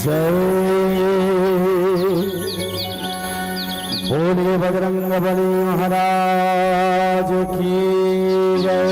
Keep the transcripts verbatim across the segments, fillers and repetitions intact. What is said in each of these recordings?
जय। बोलिए बजरंग बली महाराज की जय।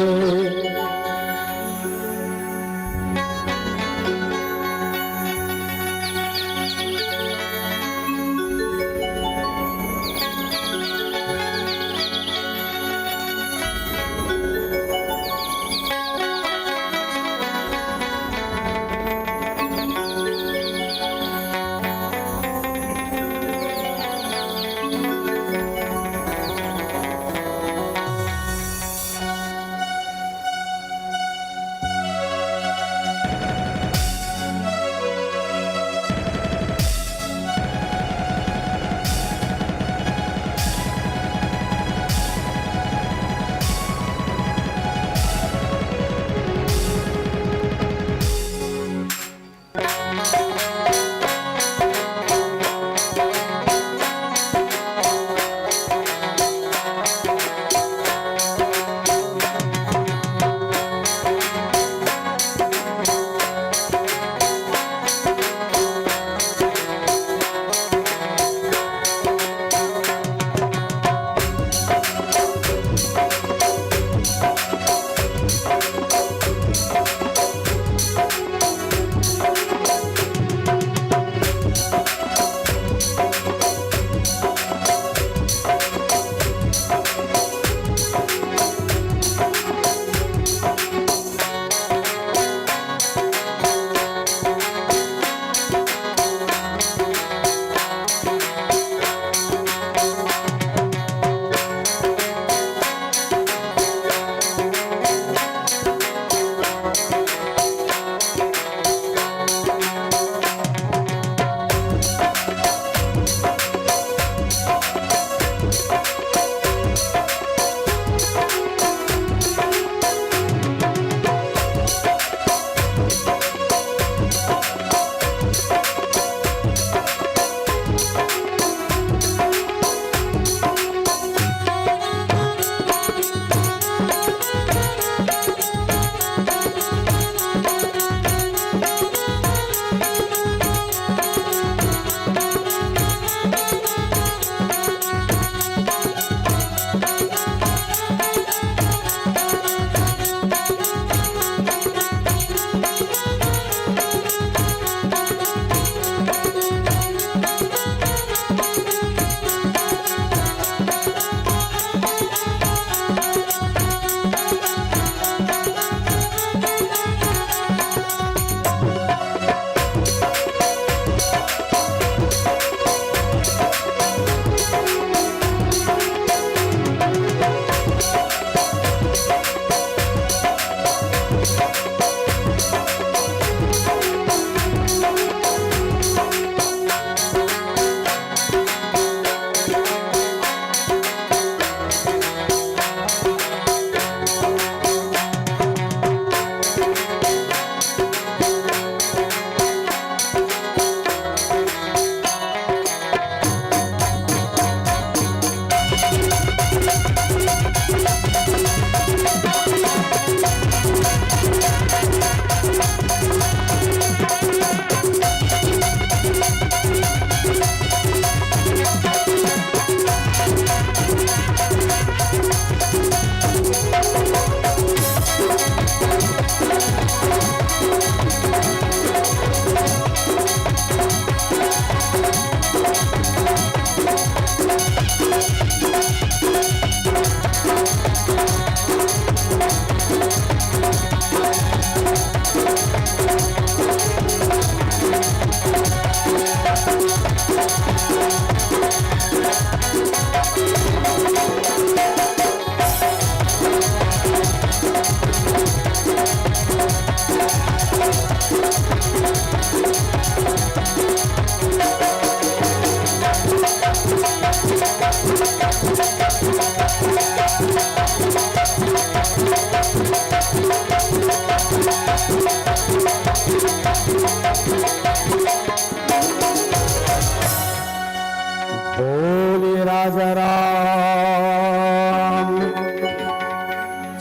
बोलिए राजा राम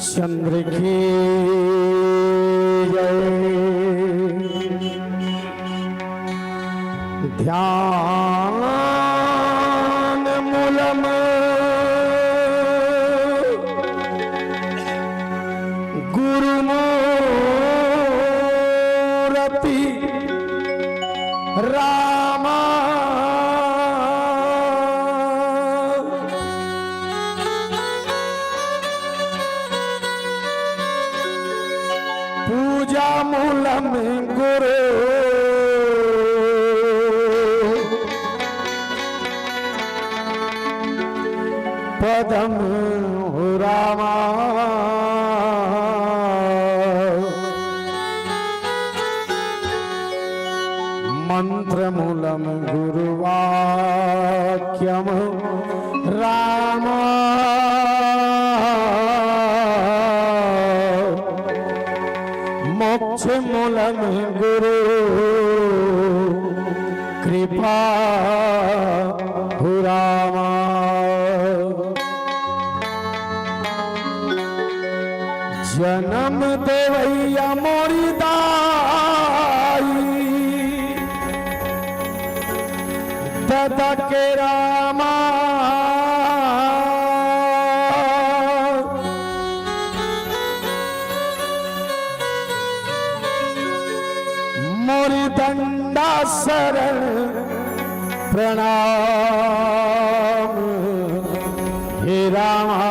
चंद्र की जय। ध्यान मूलम गुरुमूरति रामा। पूजा मूलम गुरु पदम रामा। मंत्र मूलम गुरुवाक्यम रामा। मोक्ष मूलम गुरु कृपा रामा। जनम देवैया मोरी दाई ददा के रामा। मोरी दंडा शरण प्रणाम हे रामा।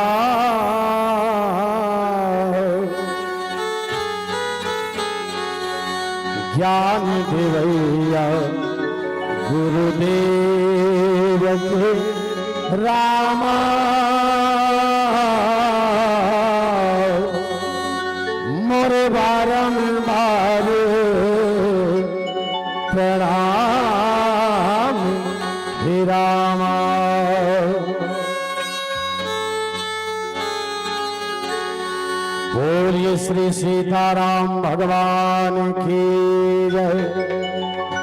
ज्ञान देवैया गुरुदेव के रामा। मोरे बारंबार प्रणाम हे रामा। बोलिए श्री सीताराम भगवान की जय।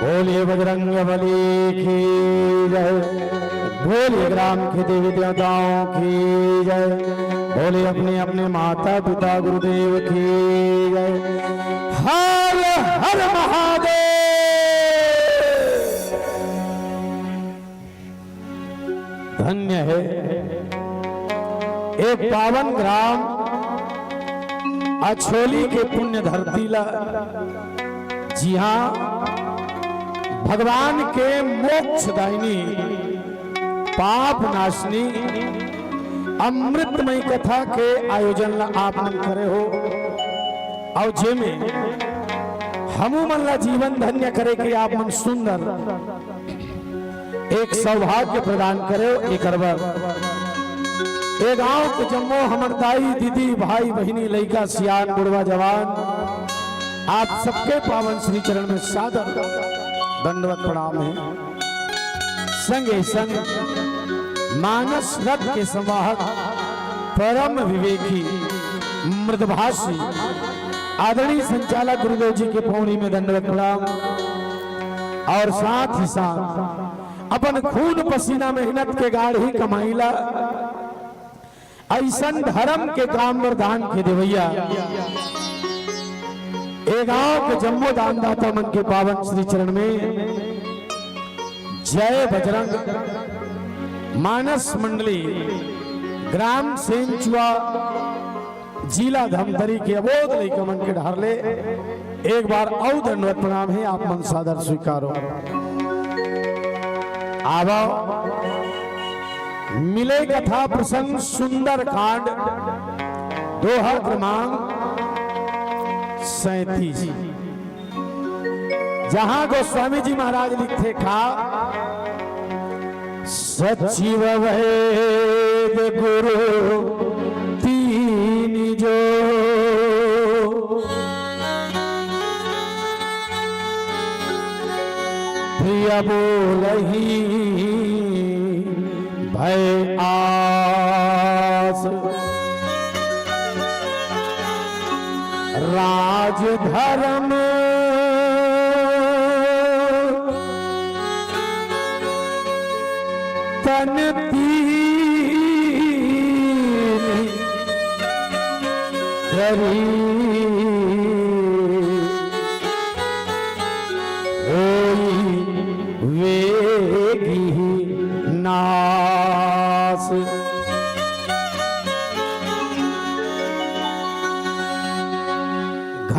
बोलिए बजरंग बली की जय। बोलिए ग्राम के देवी देवताओं की जय। बोलिए अपने अपने माता पिता गुरुदेव की जय। हर हर महादेव। धन्य है एक पावन ग्राम अछोली के पुण्य धरती ला, जिहां भगवान के मोक्षदायिनी, पाप नाशनी, अमृतमय कथा के आयोजन ला आप मन करे हो, अउ जेमे हमू मन ला जीवन धन्य करे के आप मन सुंदर एक सौभाग्य प्रदान करे। एकर बर ए गांव के जम्मो हमर दाई, दीदी, भाई, बहिनी, लइका, सियान, बुढ़वा, जवान, आप सबके पावन श्री चरण में सादर दंडवत प्रणाम है। संगे संग मानस रथ के संवाहक, परम विवेकी, मृदभाषी, आदरणीय संचालक गुरुदेव जी के पौड़ी में दंडवत प्रणाम। और साथ ही साथ अपन खून पसीना मेहनत के गाढ़ी कमाई ला अइसन धर्म के काम बर दान के देवैया ए गांव के जम्मो दानदाता मन के पावन श्री चरण में जय बजरंग। मानस मंडली, ग्राम सेंचुआ, जिला धमतरी के अबोध लइका मन के डहर ले एक बार अउ दंडवत प्रणाम है, आप मन सादर स्वीकारो। आवा मिले कथा प्रसंग सुंदर कांड, दोहा क्रमांक सैंतीस, जहां गोस्वामी जी महाराज लिखथे का, सचिव वेद गुरु तीन जो, प्रिय बोलही भय आस। राज धर्म तन तीन करी होई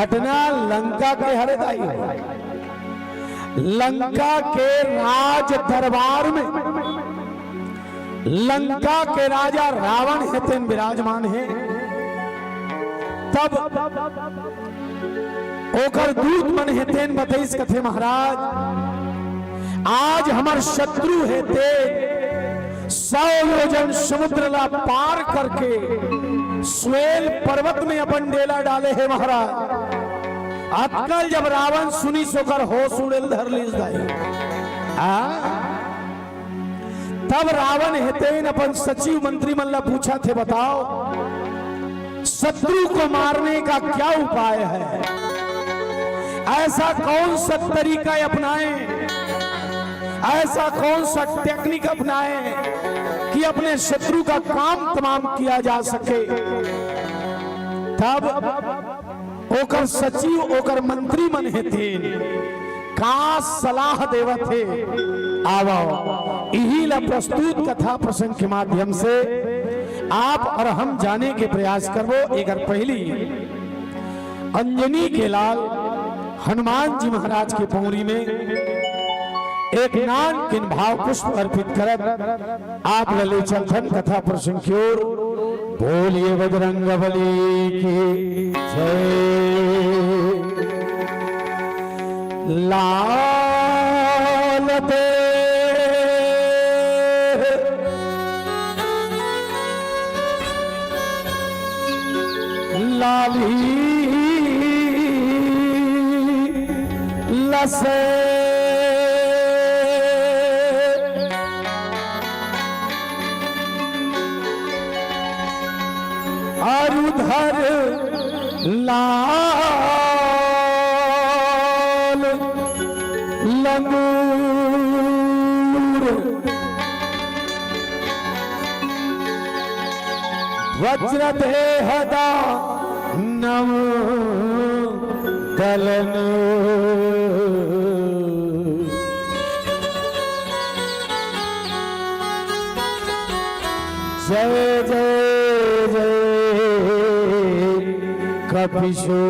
घटना लंका के हरे दाई हो। लंका के राज दरबार में लंका के राजा रावण हे तेन विराजमान हे। तब ओकर दूत मन हे तेन बतइस, कथे महाराज, आज हमर शत्रु हे ते सौ योजन समुद्र ला पार करके स्वेल पर्वत में अपन डेला डाले हे महाराज। अतकल जब रावण सुनिस ओकर होश उड़ेल धर लिस दाई। आ? तब रावण हे तेन अपन सचिव मंत्री मन ला पूछत हे, बताओ शत्रु को मारने का क्या उपाय है? ऐसा कौन सा तरीका अपनाएं, ऐसा कौन सा टेक्निक अपनाएं कि अपने शत्रु का काम तमाम किया जा सके? तब ओकर सचिव, ओकर मंत्री मन हे तेन का सलाह देवत हे, आवव इही ला प्रस्तुत कथा प्रसंग के माध्यम से आप और हम जाने के प्रयास करबो। एकर पहिली अंजनी के लाल हनुमान जी महाराज के पौरी में एक नान किन भाव पुष्प अर्पित करत आप ला ले चलथन कथा प्रसंग की ओर। बोलिए बजरंग बली की जय। लाल ते लाली लसे अरुधर लाल लंगूर वज्र देहदा नव दलन। जय जय जय कपिशोर।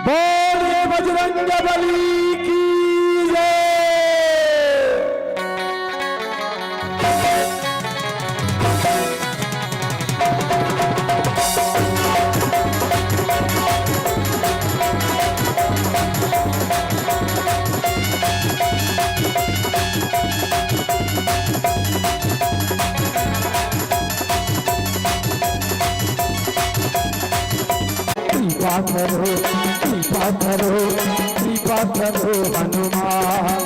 बोलिए बजरंग बली की जय। कृपा करो, कृपा करो, कृपा करो हनुमान।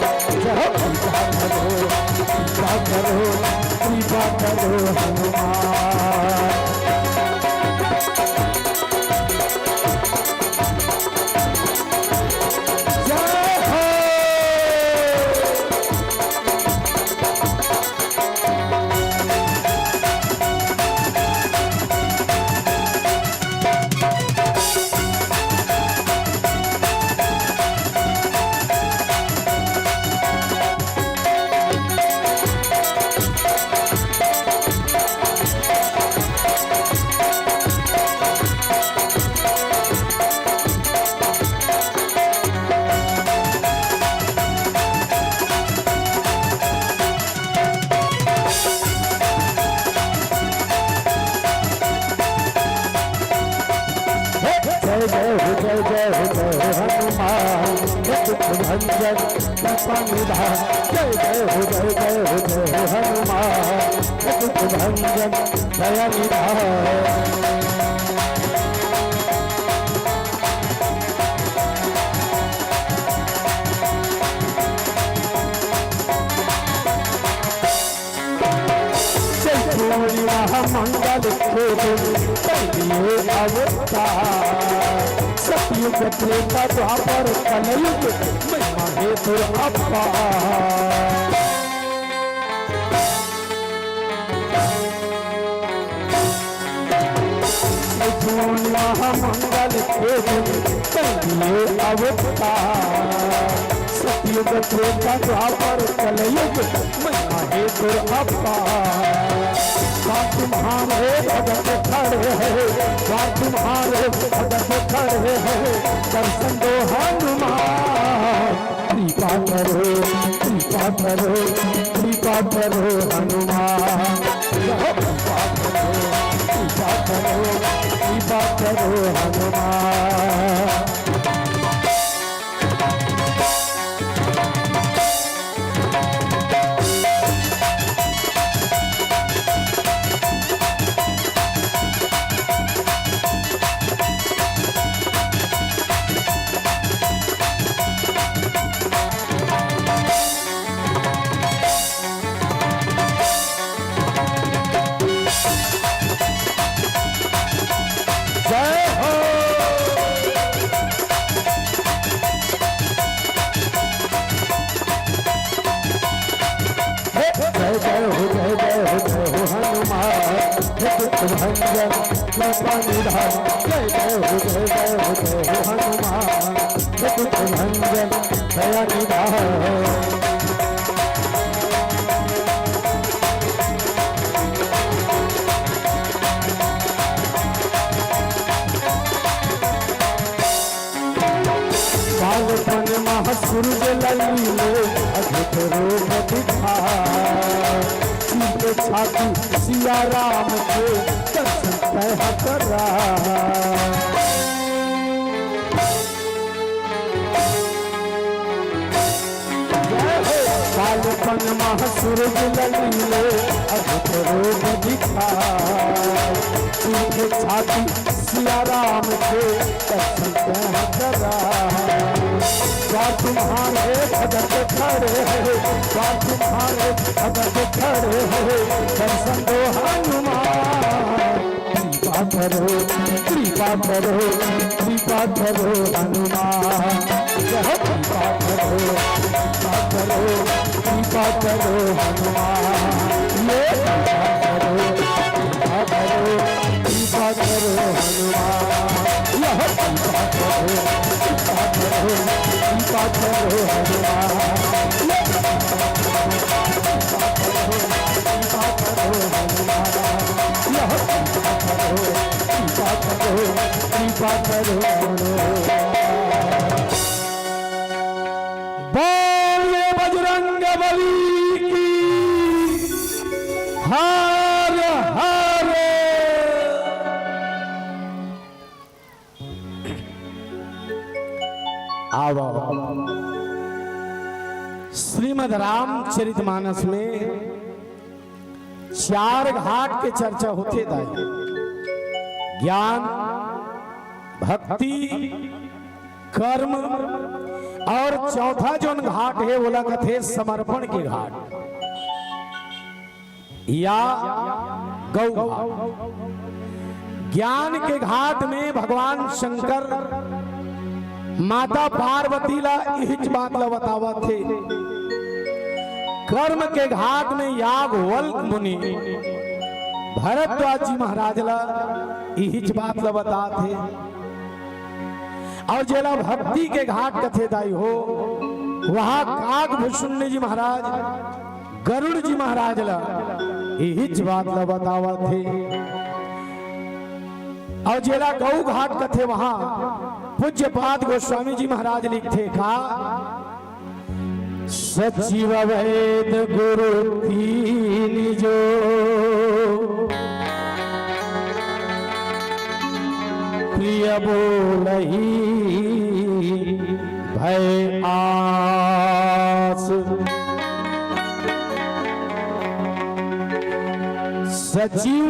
जय हो, कृपा करो, कृपा करो, कृपा करो हनुमान। जय हो। जय जय हो, जय जय हो, जय हनुमान, दुख भंजन कृपा निधान। जय जय हो, जय जय हो, जय हनुमान, दुख भंजन दया निधान। जय पूर्णिमा मंगल के दिन पहले अवतार। सतयुग त्रेता द्वापर कलयुग महिमा हे दुरअपार। पूर्णिमा मंगल के दिन पहले अवतार। सतयुग त्रेता द्वापर कलयुग महिमा हे दुरअपार। द्वार तुम्हारे भगत खड़े हैं, द्वार तुम्हारे भगत खड़े हैं, दर्शन दो हनुमान। कृपा करो, कृपा करो, कृपा करो हनुमान। कृपा करो, कृपा करो, कृपा करो हनुमान। जय हो। हे, जय जय हो, जय जय हो, जय हो हनुमान, हे दुख भंजन कृपा निधान। जय जय हो, जय जय हो, जय हो हनुमान, हे दुख भंजन दया निधान। बालपन महा सूरज लली ले अद्भुत रूप दिखा। चीर के छाती सिया राम के दर्शन तैं करा। बालपन महा सूरज लली ले अद्भुत रूप दिखा। चीर के छाती सिया राम के दर्शन तैं करा। द्वार तुम्हारे भगत खड़े हैं, द्वार तुम्हारे भगत खड़े हैं, दर्शन दो हनुमान। कृपा करो, कृपा करो, कृपा करो हनुमान। जय हो, कृपा करो, कृपा करो, कृपा करो हनुमान। ये कृपा करो, कृपा करो, कृपा करो हनुमान। यह कृपा करो, कृपा करो, कृपा करो हनुमान। ये कृपा करो, कृपा करो, कृपा करो हनुमान। यह कृपा करो, कृपा करो, कृपा करो। बोलिए बजरंग बली की। हर हर। आवा। श्रीमद् रामचरितमानस में चार घाट के चर्चा होथे दाई। ज्ञान, भक्ति, कर्म और चौथा जोन घाट हे, ओला कथे समर्पण के घाट या गौ घाट। ज्ञान के घाट में भगवान शंकर माता पार्वती ला इहिच बात ला बतावत हे। कर्म के घाट में याज्ञवल्क्य मुनि भरद्वाज जी महाराज ला इहिच बात ला बतात हे। और जेला भक्ति के घाट कथे दाई हो, वहाँ काकभुषुंडी जी महाराज गरुड़ जी महाराज ला इहिच बात ला बतावत हे। और जेला गौ घाट कथे, वहाँ पूज्यपाद गोस्वामी जी महाराज लिखथे का, सचिव वैद गुरु तीन जो, प्रिय बोलही भय आस। सचिव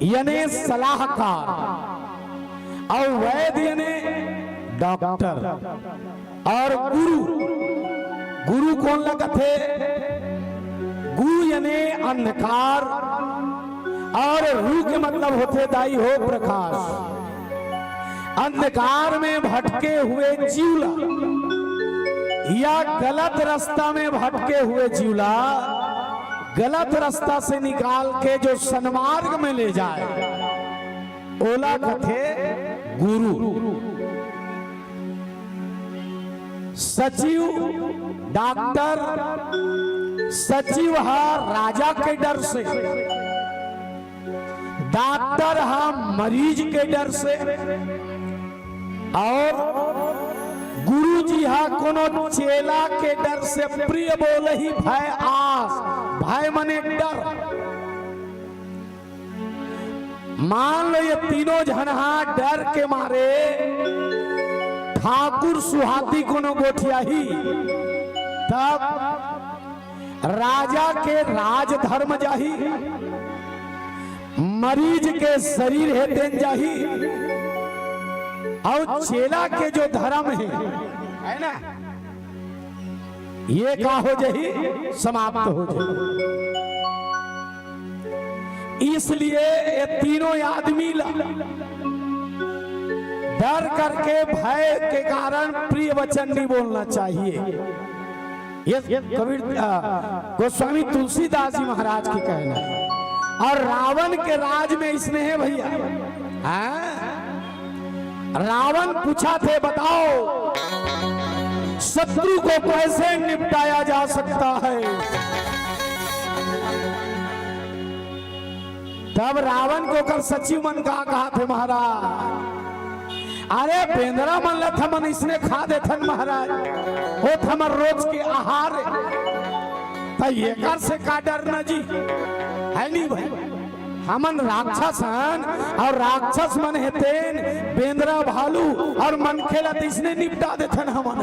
यानी सलाहकार, और वैद यानी डॉक्टर, और गुरु, गुरु कोन ला कथे? गु यानी अंधकार, और रु के मतलब होथे दाई हो प्रकाश। अंधकार में भटके हुए जीव ला या गलत रास्ता में भटके हुए जीव ला गलत रास्ता से निकाल के जो सन्मार्ग में ले जाए, ओला कथे गुरु। सचिव, डॉक्टर, सचिव ह राजा के डर से, डॉक्टर हा मरीज के डर से, और गुरु जी हा कोनो चेला के डर से, प्रिय बोलही भय आस, भय मने डर। मान लो ये तीनों झन हा डर के मारे ठाकुर सुहाती कोनो गोठियाही, तब राजा के राजधर्म जाही, मरीज के शरीर हे तेन जाही, और चेला के जो धर्म हे, है ना, ये का हो जाही, समाप्त हो जाही। इसलिए ये तीनों आदमी ला डर करके, भय के कारण प्रिय वचन नहीं बोलना चाहिए। ये कबीर, आ, गोस्वामी तुलसीदास जी महाराज के कहना है। और रावण के राज में इसने है भैया, हाँ? रावण पूछा थे, बताओ शत्रु को कैसे निपटाया जा सकता है? तब रावण के ओकर सचिव मन का कहा थे महाराज, अरे बेंदरा मन ला थमन इसने खा देथन महाराज, ओ थमर रोज के आहार, त एकर से का डरना जी, है नहीं भाई? हमन राक्षस हन, और राक्षस मन हे तेन बेंदरा भालू और मनखे ला त इसने निपटा देथन हमन,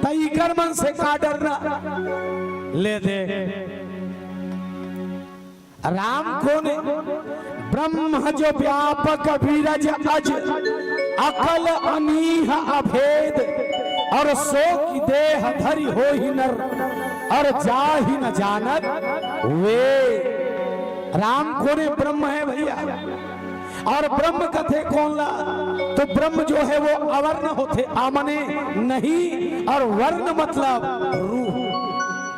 त इकर मन से का डरना? ले दे। राम कोन हे? ब्रह्म जो व्यापक बीरज अज, अकल अनीह अभेद, और सो की देह धरि होहि नर, और जाहि न जानत वेद। राम कोन हे? ब्रह्म हे भैया। और ब्रह्म कथे कोन ला? तो ब्रह्म जो हे वो अवर्ण होथे, अ मने नहीं, और वर्ण मतलब रूप।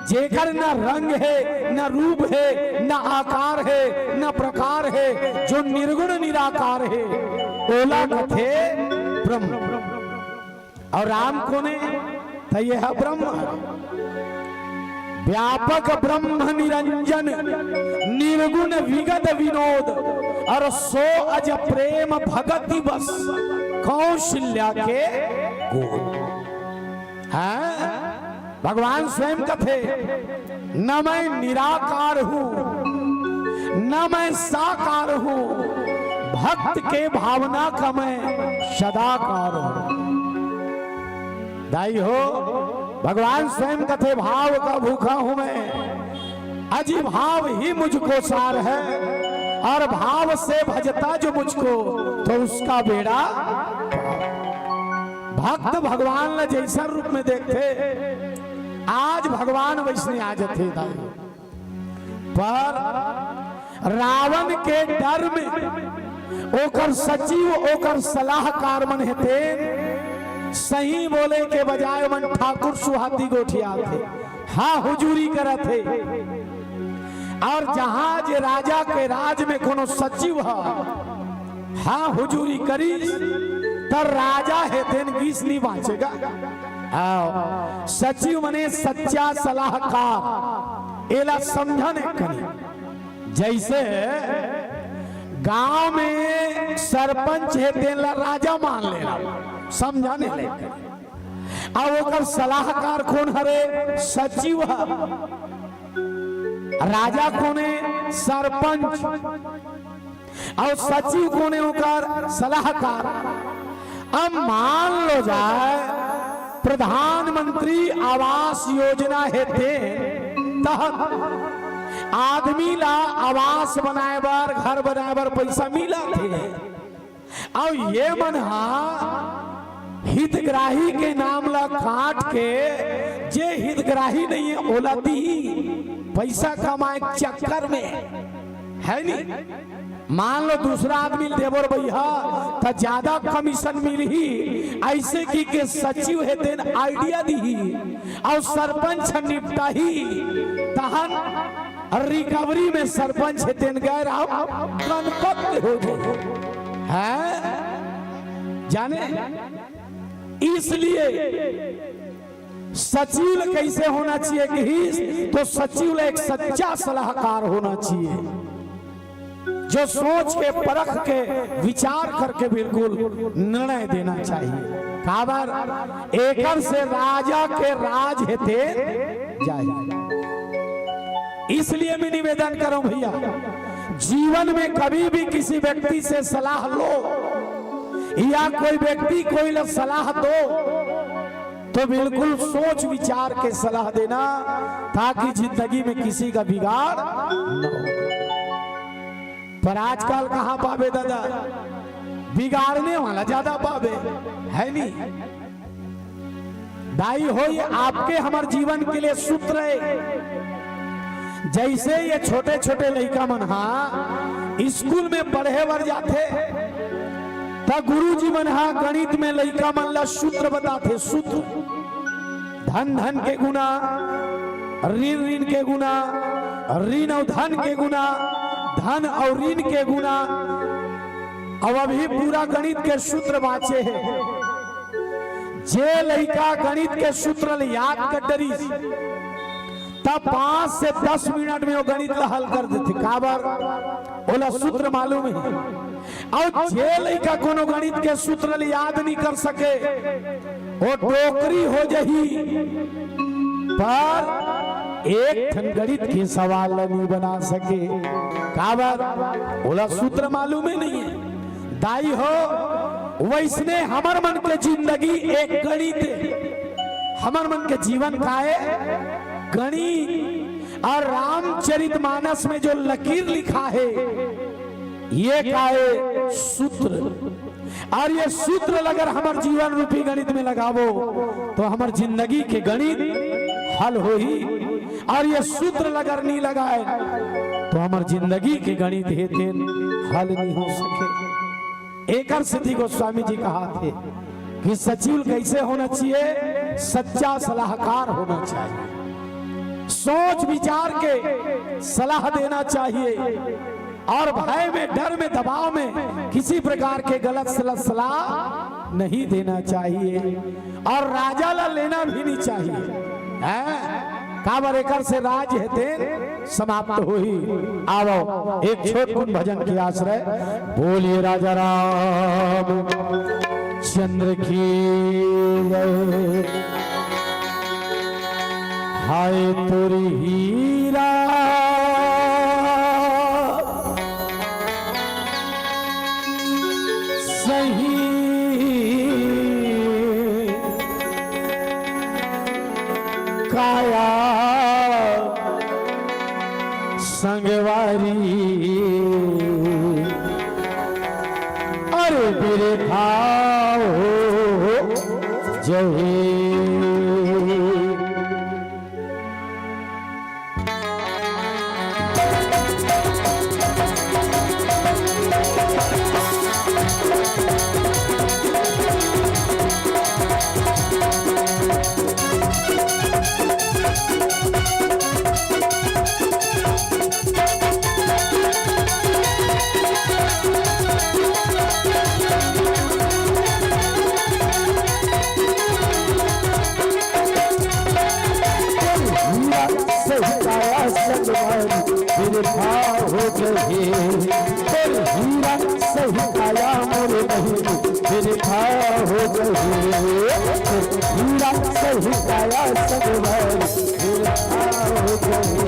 जेकर न रंग हे, न रूप हे, न आकार हे, न प्रकार हे, जो निर्गुण निराकार हे, ओला कथे ब्रह्म। और राम कोन हे? त ये हे ब्रह्म। व्यापक ब्रह्म निरंजन, निर्गुण विगत विनोद, और सो अज प्रेम भगति बस, कौशल्या के गोद। हाँ, भगवान स्वयं कथे, न मैं निराकार हूँ, न मैं साकार हूँ, भक्त के भावना का मैं सदाकार हूँ। दाई हो, भगवान स्वयं कथे, भाव का भूखा हूँ मैं, अजी भाव ही मुझको सार है, और भाव से भजता जो मुझको, तो उसका बेड़ा पार। भक्त भगवान ला जैसन रूप में देखथे, आज भगवान वैसने आ जथे दाई। पर रावण के डर में ओकर सचिव, ओकर सलाहकार मन हे तेन सही बोले के बजाय मन ठाकुर सुहाती गोठियाथे, हाँ हुजूरी करत हे। और जहां जे राजा के राज में कोनो सचिव ह, हाँ हुजूरी करिस, त राजा हे तेन गीस नहीं बांचेगा। आओ, सचिव मने सच्चा सलाहकार, एला समझन एक कनी। जैसे गांव में सरपंच हे तेन ला राजा मान लेना, समझन ले। अब ओकर सलाहकार कोन हरे? सचिव ह। राजा कोन हे? सरपंच। और सचिव कोन हे? ओकर सलाहकार। अब मान लो जाए प्रधानमंत्री आवास योजना हे तेन तहत आदमी ला आवास बनाए बर, घर बनाए बर पैसा मिलत हे। अउ ये मन हा हितग्राही के नाम ला काट के, जे हितग्राही नहीं हे, ओला दिही पैसा कमाए के चक्कर में, है नी? मान लो दूसरा आदमी ल देबो रे भैया, त ज्यादा कमीशन मिलही, ऐसे कहिके सचिव हे तेन आइडिया दिही, अउ सरपंच ह निपटाही, तहन रिकवरी में सरपंच हे तेन गैर अउ गणपत हो जाही। हैं? जाने, इसलिए सचिव ल कैसे होना चाहिए कहिस, तो सचिव ल एक सच्चा सलाहकार होना चाहिए। जो सोच के, परख के, विचार करके बिल्कुल निर्णय देना चाहिए। काबर एकर से राजा के राज हे तेन जाही। इसलिए मैं निवेदन करूं भैया, जीवन में कभी भी किसी व्यक्ति से सलाह लो या कोई व्यक्ति कोई ला सलाह दो, तो बिल्कुल सोच विचार के सलाह देना, ताकि जिंदगी में किसी का बिगाड़ न हो। पर आजकल कहाँ पाबे दादा, बिगाड़ने वाला ज्यादा पाबे, है नी? दाई हो, ये आपके हमर जीवन के लिए सूत्र है। जैसे ये छोटे छोटे लइका मन हा स्कूल में पढ़े बर जाथे, त गुरुजी मन हा गणित में लइका मन ला सूत्र बताथे, सूत्र। धन धन के गुना, ऋण ऋण के गुना, ऋण अउ धन के गुना, धन अउ ऋण के गुना। अब अभी पूरा गणित के सूत्र बाँचे हे। जे लइका गणित के सूत्र ल याद कर डरिस, त पाँच से दस मिनट में वो गणित ल हल कर देथे। काबर? ओला सूत्र मालूम हे। अउ जे लइका कोनो गणित के सूत्र ल याद नहीं कर सके, वो डोकरी हो जही, पर एक ठन गणित के सवाल ल नहीं बना सके। काबर? ओला सूत्र मालूम ही नहीं हे। दाई हो, वैसने हमर मन के जिंदगी एक गणित हे। हमर मन के जीवन का हे? गणित। अउ रामचरित मानस में जो लकीर लिखा हे, ये का हे? सूत्र। अउ ये सूत्र ल अगर हमर जीवन रूपी गणित में लगाबो, तो हमर जिंदगी के गणित हल होही। अउ ये सूत्र ल अगर नहीं लगाए, तो हमर जिंदगी के गणित हे तेन हल नहीं हो सके। एकर सेती गोस्वामी जी कहाथे कि सचिव कैसे होना चाहिए? सच्चा सलाहकार होना चाहिए, सोच विचार के सलाह देना चाहिए, अउ भय में, डर में, दबाव में किसी प्रकार के गलत सला-, सलाह नहीं देना चाहिए, अउ राजा ला लेना भी नहीं चाहिए, हैं? काबर एकर से राज हे तेन समाप्त होही। आवो, एक छोट कुन भजन के आश्रय। बोलिए राजा राम चंद्र की जय। हाय तोरी हीरा सही काया संगवारी, अरे बिरथा हो जही। हीरा सही काया संगवारी, बिरथा हो जही। तोर हीरा सही काया मोर बहिनी, बिरथा हो जही। तोर हीरा सही काया संगवारी, बिरथा हो जही।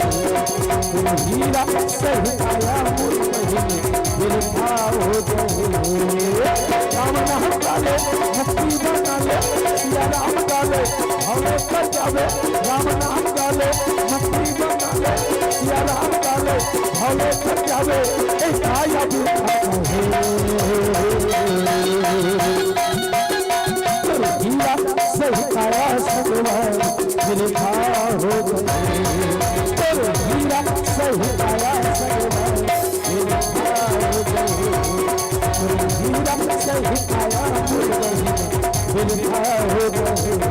तोर हीरा सही काया मोर बहिनी, बिरथा हो जही। राम नाम का ले, भक्ति बना ले, सिया राम का ले, भले कर जावे। राम नाम का ले, भक्ति बना ले, सिया राम का ले, भले कर जावे। ए काया बिरथा हो। हीरा सही काया संगवारी, बिरथा हो जही। तोर हीरा सही काया संगवारी, बिरथा हो जही। तोर हीरा सही काया संगवारी, बिरथा हो जही।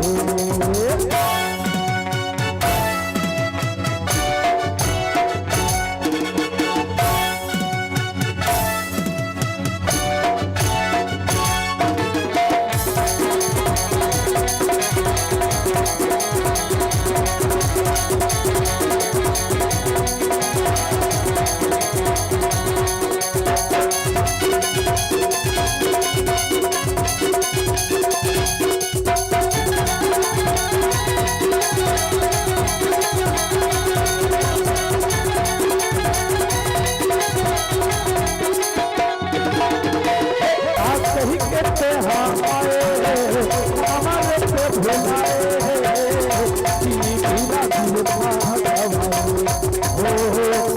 तेहा आए, हमर से भुलाए, चीनी मिला दिल खा गवाए। हो,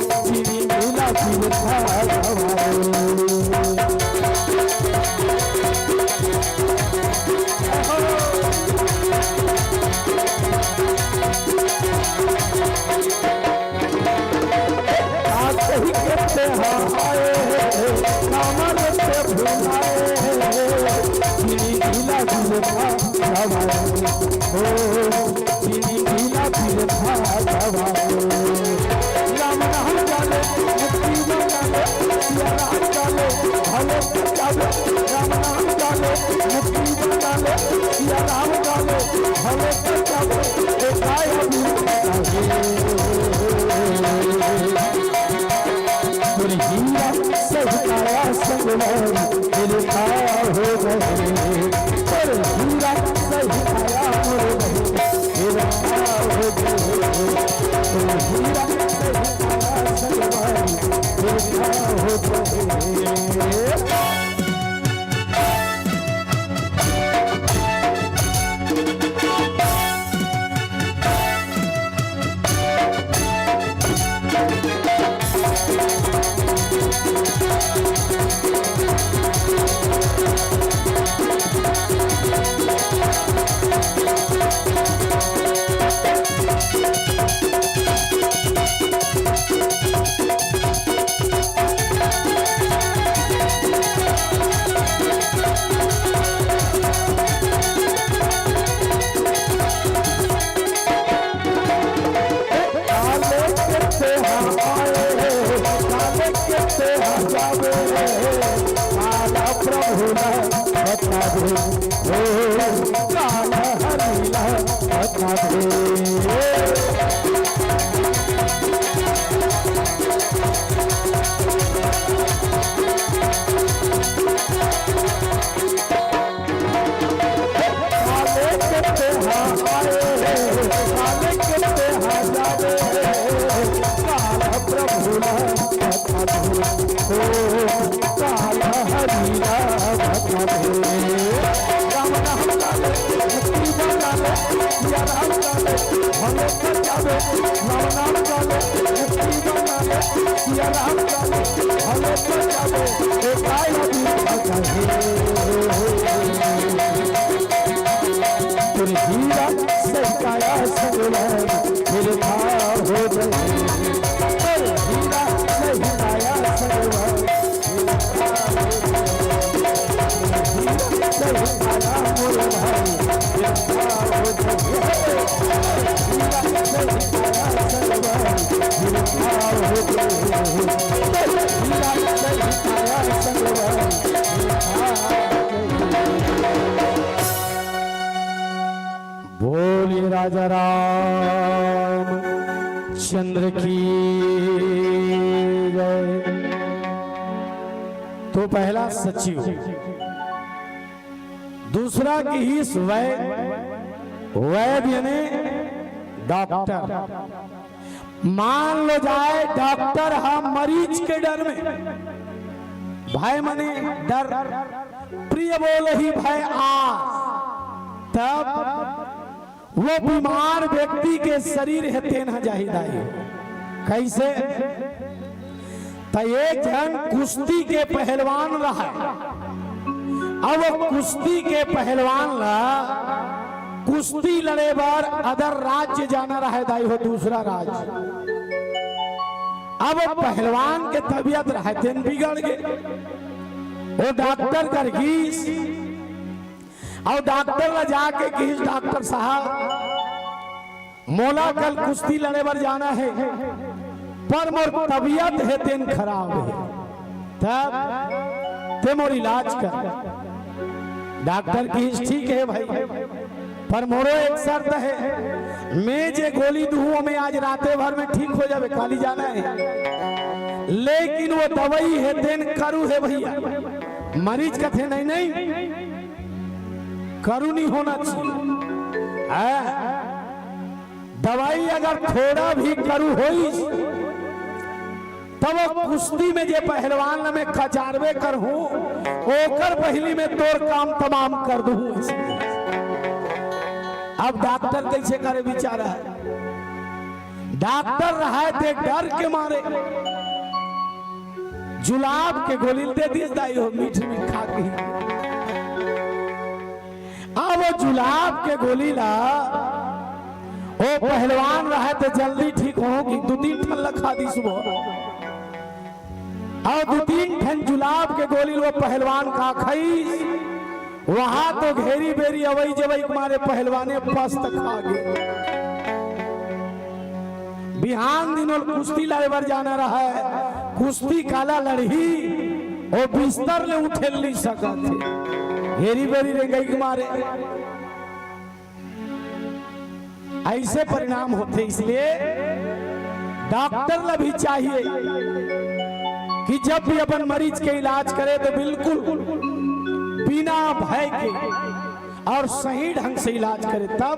चीनी मिला दिल खा गवाए। आज कही के तेहा आए, हमर से भुलाए, चीनी मिला दिल खा गवाए। हो, चीनी मिला दिल खा गवाए। राम नाम जाले, मुक्ति बना ले, सिया राम जाले, भले बचावे। राम नाम जाले, मुक्ति बना ले, सिया राम जाले, भले बचावे। ए काय अभी तोर हीरा सही काया संगवारी, दिल खा हो गए। तोर हीरा सही काया मोर बहिन, दिल खा हो गए। तोर हीरा सही काया संगवारी, दिल खा हो गए। काले के तेहा आए, काले के तेहा जावे, काला प्रभु ला बतावे, हो, काला हरि ला बतावे। काले के तेहा आए, काले के तेहा जावे, काल प्रभु ला बता दे, ओ काल हरि ला बता दे। राम नाम जाले, मुक्ति बना ले, सिया राम जाले, भले बचावे। राम नाम जाले, मुक्ति बना ले, सिया राम जाले, भले बचावे। ए काय अभी तक है। तोर हीरा सही काया संगवारी, फिर खा हो जाए। तोर हीरा सही काया संगवारी, फिर खा हो जाए। हीरा सही काया मोर भाई, फिर खा हो जाए। हीरा सही काया संगवारी, फिर खा हो जाए। हीरा सही काया संगवारी, फिर खा हो जाए। बोलिए राजा राम चंद्र की जय। तो पहला सचिव, दूसरा किहिस वै-, वैद्य यानी डॉक्टर। मान लो जाए डॉक्टर हा मरीज के डर में, भय मने डर, प्रिय बोलही भय आस, तब वो बीमार व्यक्ति के शरीर हे तेन ह जाही दाई। कैसे? त एक झन कुश्ती के पहलवान रहय। अब वो कुश्ती के पहलवान ला कुश्ती लड़े बर अदर राज्य जाना रहय दाई हो, दूसरा राज्य। अब वो पहलवान के तबीयत रहय तेन बिगड़ गे। वो डॉक्टर कर गीस, अउ डॉक्टर ला जाके किहिस, "डॉक्टर साहब, मोला कल कुश्ती लड़े बर जाना हे, पर मोर तबीयत हे तेन खराब हे, तब तें मोर इलाज कर।" डॉक्टर किहिस, "ठीक हे भाई, पर मोरो एक शर्त हे, मैं जे गोली दूहूं, ओमे आज राते भर में ठीक हो जाबे, काली जाना हे, लेकिन वो दवाई हे तेन करू हे भैया।" मरीज कथे, "नहीं, नहीं, करू नहीं होना चाहिए।" हैं? दवाई अगर थोड़ा भी करू होइस, तब वो कुश्ती में जे पहलवान ल मैं कचारबे करहूं, ओकर पहिली में तोर काम तमाम कर दूं। अब डॉक्टर कइसे करे बेचारा? डॉक्टर रहय ते डर के मारे जुलाब के गोली ल दे दिस दाई हो, मीठ मीठ खा के। अब वो जुलाब के गोली ला ओ पहलवान रहय ते जल्दी ठीक हो कि दू तीन ठन ल खा दिस वो। अउ दू तीन ठन जुलाब के गोली ल वो पहलवान का खइस, वहां तो घेरी बेरी अवई जवई के मारे पहलवाने पस्त खा गे। बिहान दिन ओला कुश्ती लड़े बर जाना रहय, कुश्ती काला लड़ही, ओ बिस्तर ले उठे ल नइ सकत हे, घेरी बेरी रेंगई के मारे। अइसे परिणाम होथे, इसलिए डॉक्टर ला भी चाहिए कि जब भी अपन मरीज के इलाज करे तो बिल्कुल बिना भय के अउ सही ढंग से इलाज करे, तब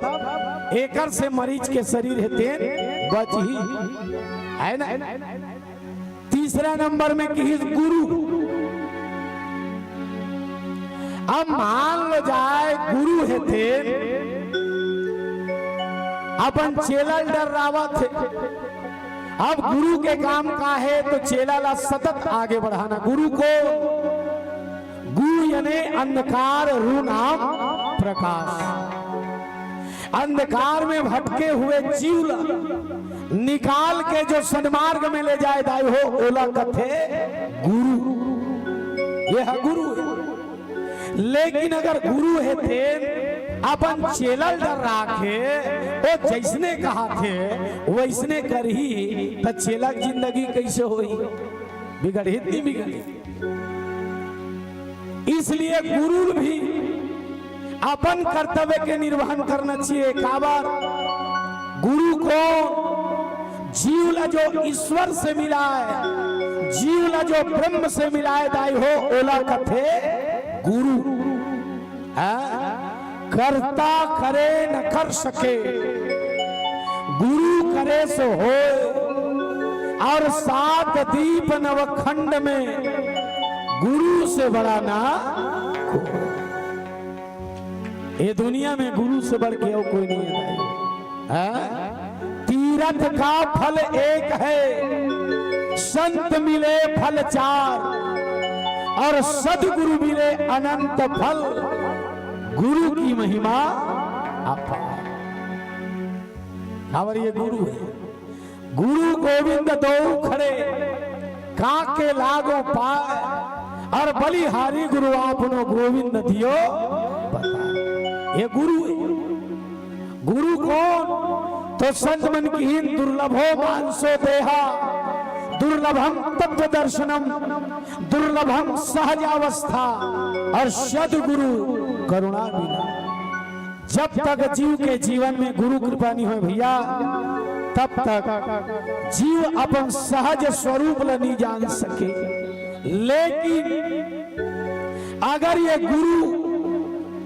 एकर से मरीज के शरीर हे तेन बचही, है ना? तीसरा नंबर में किहिस गुरु। अब मान लो जाय गुरु हे तेन अपन चेला ल डर्रावत हे। अब गुरु के काम का हे तो चेला ला सतत आगे बढ़ाना। गुरु को गु याने अंधकार, रु नाम प्रकाश। अंधकार में भटके हुए जीव ला निकाल के जो सन्मार्ग में ले जाय दाई हो, ओला कथे गुरु। ये ह गुरु हे। लेकिन अगर गुरु हे तेन अपन चेला ल डर्रा के ओ जइसने कहत हे वइसने करही, त चेला के जिंदगी कइसे होही? बिगड़ही त नइ बिगड़ही? इसलिए गुरु ल भी अपन कर्तव्य के निर्वहन करना चाहिए। काबर? गुरु को जीव ला जो ईश्वर से मिलाय, जीव ला जो ब्रह्म से मिलाय दाई हो, ओला कथे गुरु। हाँ? कर्ता करे न कर सके, गुरु करे सो होय। अउ सात दीप नव खंड में गुरु से बड़ा ना कोय। ये दुनिया में गुरु से बढ़ के अउ कोई नहीं हे। हाँ? तीरथ का फल एक है, संत मिले फल चार, अउ सदगुरु मिले अनंत फल, गुरु की महिमा अपार। काबर ये गुरु हे। गुरु गोविंद दोऊ खड़े, काके लागो पाय, अउ बलिहारी गुरु आपनो गोविंद दियो बताय। ये गुरु हे। गुरु कोन? तो संत मन किहिन, दुर्लभो मानसो देहा, दुर्लभम तत्व दर्शनम, दुर्लभम सहजावस्था, अउ सदगुरु करुणा बिना। जब तक जीव के जीवन में गुरु कृपा नइ होय भैया, तब तक जीव अपन सहज स्वरूप ल नइ जान सके। लेकिन अगर ये गुरु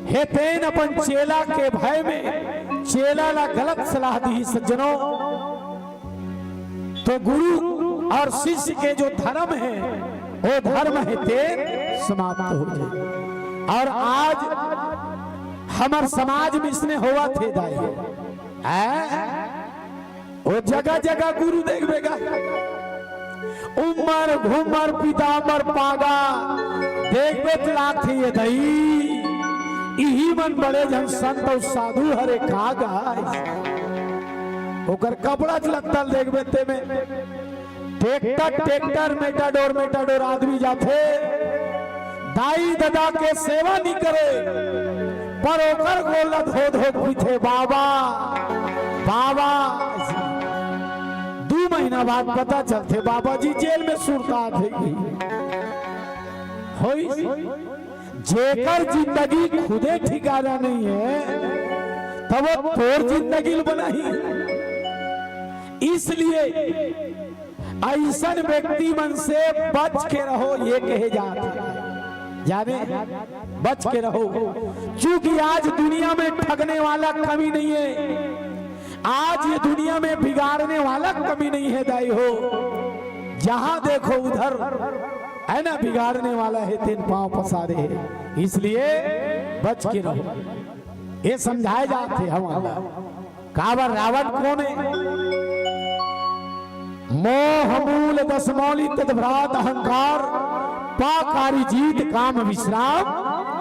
हे तेन अपन चेला के भय में चेला ला गलत सलाह दिही सज्जनों, तो गुरु अउ शिष्य के जो धर्म हे, वो धर्म हे तेन समाप्त हो जाय। अउ आज हमर समाज में अइसने होवत हे दाई। हैं? वो जगह जगह गुरु देखबे गा, उमर घुमर पीताम्बर पागा, देखबे त लागथे ये दई, इही मन बड़े झन संत अउ साधु हरे का गा। ओकर कपड़ा लत्ता ल देखबे ते में ट्रैक्टर, ट्रैक्टर, मेटाडोर, मेटाडोर आदमी जाथे, दाई ददा के सेवा नइ करे, पर ओकर गोड़ ल धो धो पीथे, "बाबा, बाबा।" दू महीना बाद पता चलथे, बाबा जी जेल में सुरतात हे। होइस, जेकर जिंदगी खुदे ठिकाना नइ हे, तब वो तोर जिंदगी ल बनाही। इसलिए अइसन व्यक्ति मन से बच के रहो, ये कहे जात हे। जाने, बच के रहो, क्योंकि आज दुनिया में ठगने वाला कमी नहीं है, आज ये दुनिया में बिगाड़ने वाला कमी नहीं है दाई हो। जहां देखो उधर, है ना, बिगाड़ने वाला हे तेन पांव पसारे हे, इसलिए बच के रहो। ये समझाए जात हे हमन ला। काबर रावण कोन हे? मोह मूल दसमौली तत भ्रात अहंकार, पा कारी जीत काम विश्राम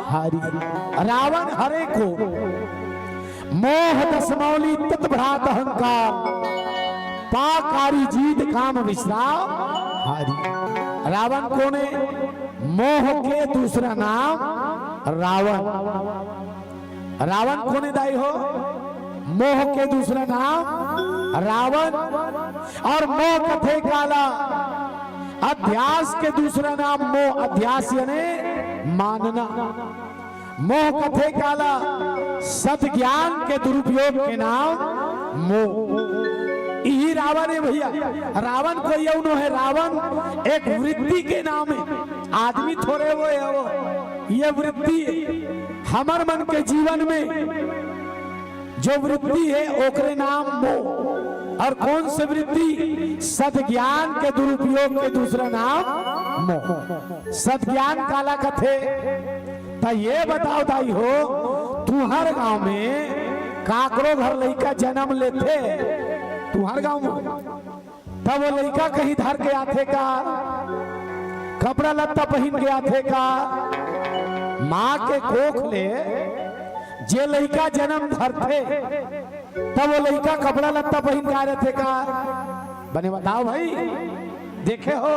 हारी। रावण हरे कोन? मोह दसमौली तत भ्रात अहंकार, पा कारी जीत काम विश्राम हारी। रावण कोन हे? मोह के दूसरा नाम रावण। रावण कोन हे दाई हो? मोह के दूसरा नाम रावण। और मोह कथे काला, अध्यास के दूसरा नाम मोह, अध्यास यानी मानना। मोह कथे काला, सत ज्ञान के दुरुपयोग के नाम मोह। इही रावण हे भैया। रावण कोई अउ नो हे, रावण एक वृत्ति के नाम हे, आदमी थोरे वो हे वो। ये वृत्ति हे। हमर मन के जीवन में जो वृत्ति हे, ओकरे नाम मोह। और कौन से वृत्ति? सत ज्ञान के दुरुपयोग के दूसरा नाम मोह। सत ज्ञान काला कथे? त ये बताओ दाई हो, तुंहर गांव में काकरो घर लइका जन्म लेथे, तुंहर गांव में, तब वो लइका कहीं धर के आथे का? कपड़ा लत्ता पहिन के आथे का? माँ के कोख ले जे लइका जन्म धरथे, तब वो लइका कपड़ा लत्ता पहिन के आ रथे का? बने बताओ भाई, देखे हो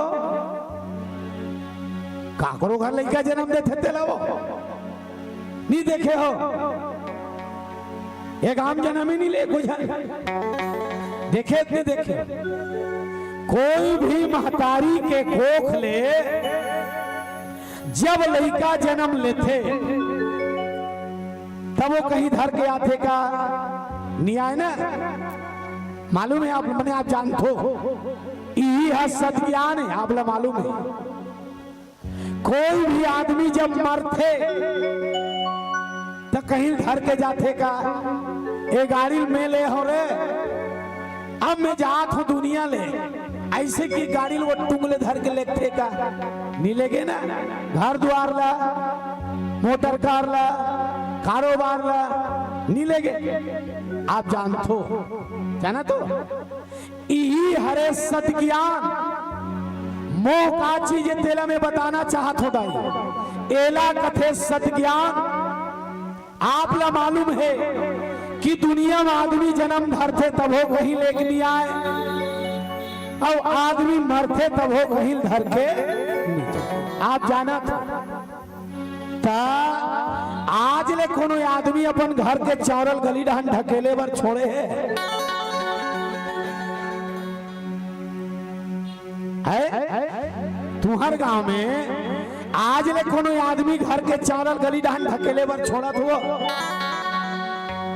काकरो घर लइका जन्म देथे तेला वो? नहीं देखे हो? एक आम जन्म ही नहीं ले कोई झन। देखे इतने देखे, कोई भी महतारी के कोख ले जब लइका जन्म लेथे, तब वो कहीं धर के आथे का? नहीं आए ना। मालूम है आप, मने आप जानथो, इही ह सत ज्ञान है, आप ला मालूम है। कोई भी आदमी जब मरथे, त कहीं धर के जाथे का? ए गाड़ी में ले हो रे, अब मैं जात हूँ दुनिया ले, ऐसे कि गाड़ी वो टुंग ले धर के लेथे का? नहीं लेगे ना। घर द्वार ला, मोटर कार ला, कारोबार ला, नहीं लेगे। आप जानथो, जाना तो, इही हरे सत ज्ञान। मोह का चीज हे तेला मैं बताना चाहत हो दाई, एला कथे सत ज्ञान। आप ला मालूम है कि दुनिया में आदमी जन्म धरथे तभो कहीं लेके नहीं आए, अउ आदमी मरथे तभो कहीं धर के नहीं जाए। आप जानत हो? त आज ले कोनो आदमी अपन घर के चावल गली डहन ढकेले बर छोड़े हे? है? तुंहर गांव में आज ले कोनो आदमी घर के चावल गली डहन ढकेले बर छोड़त हो?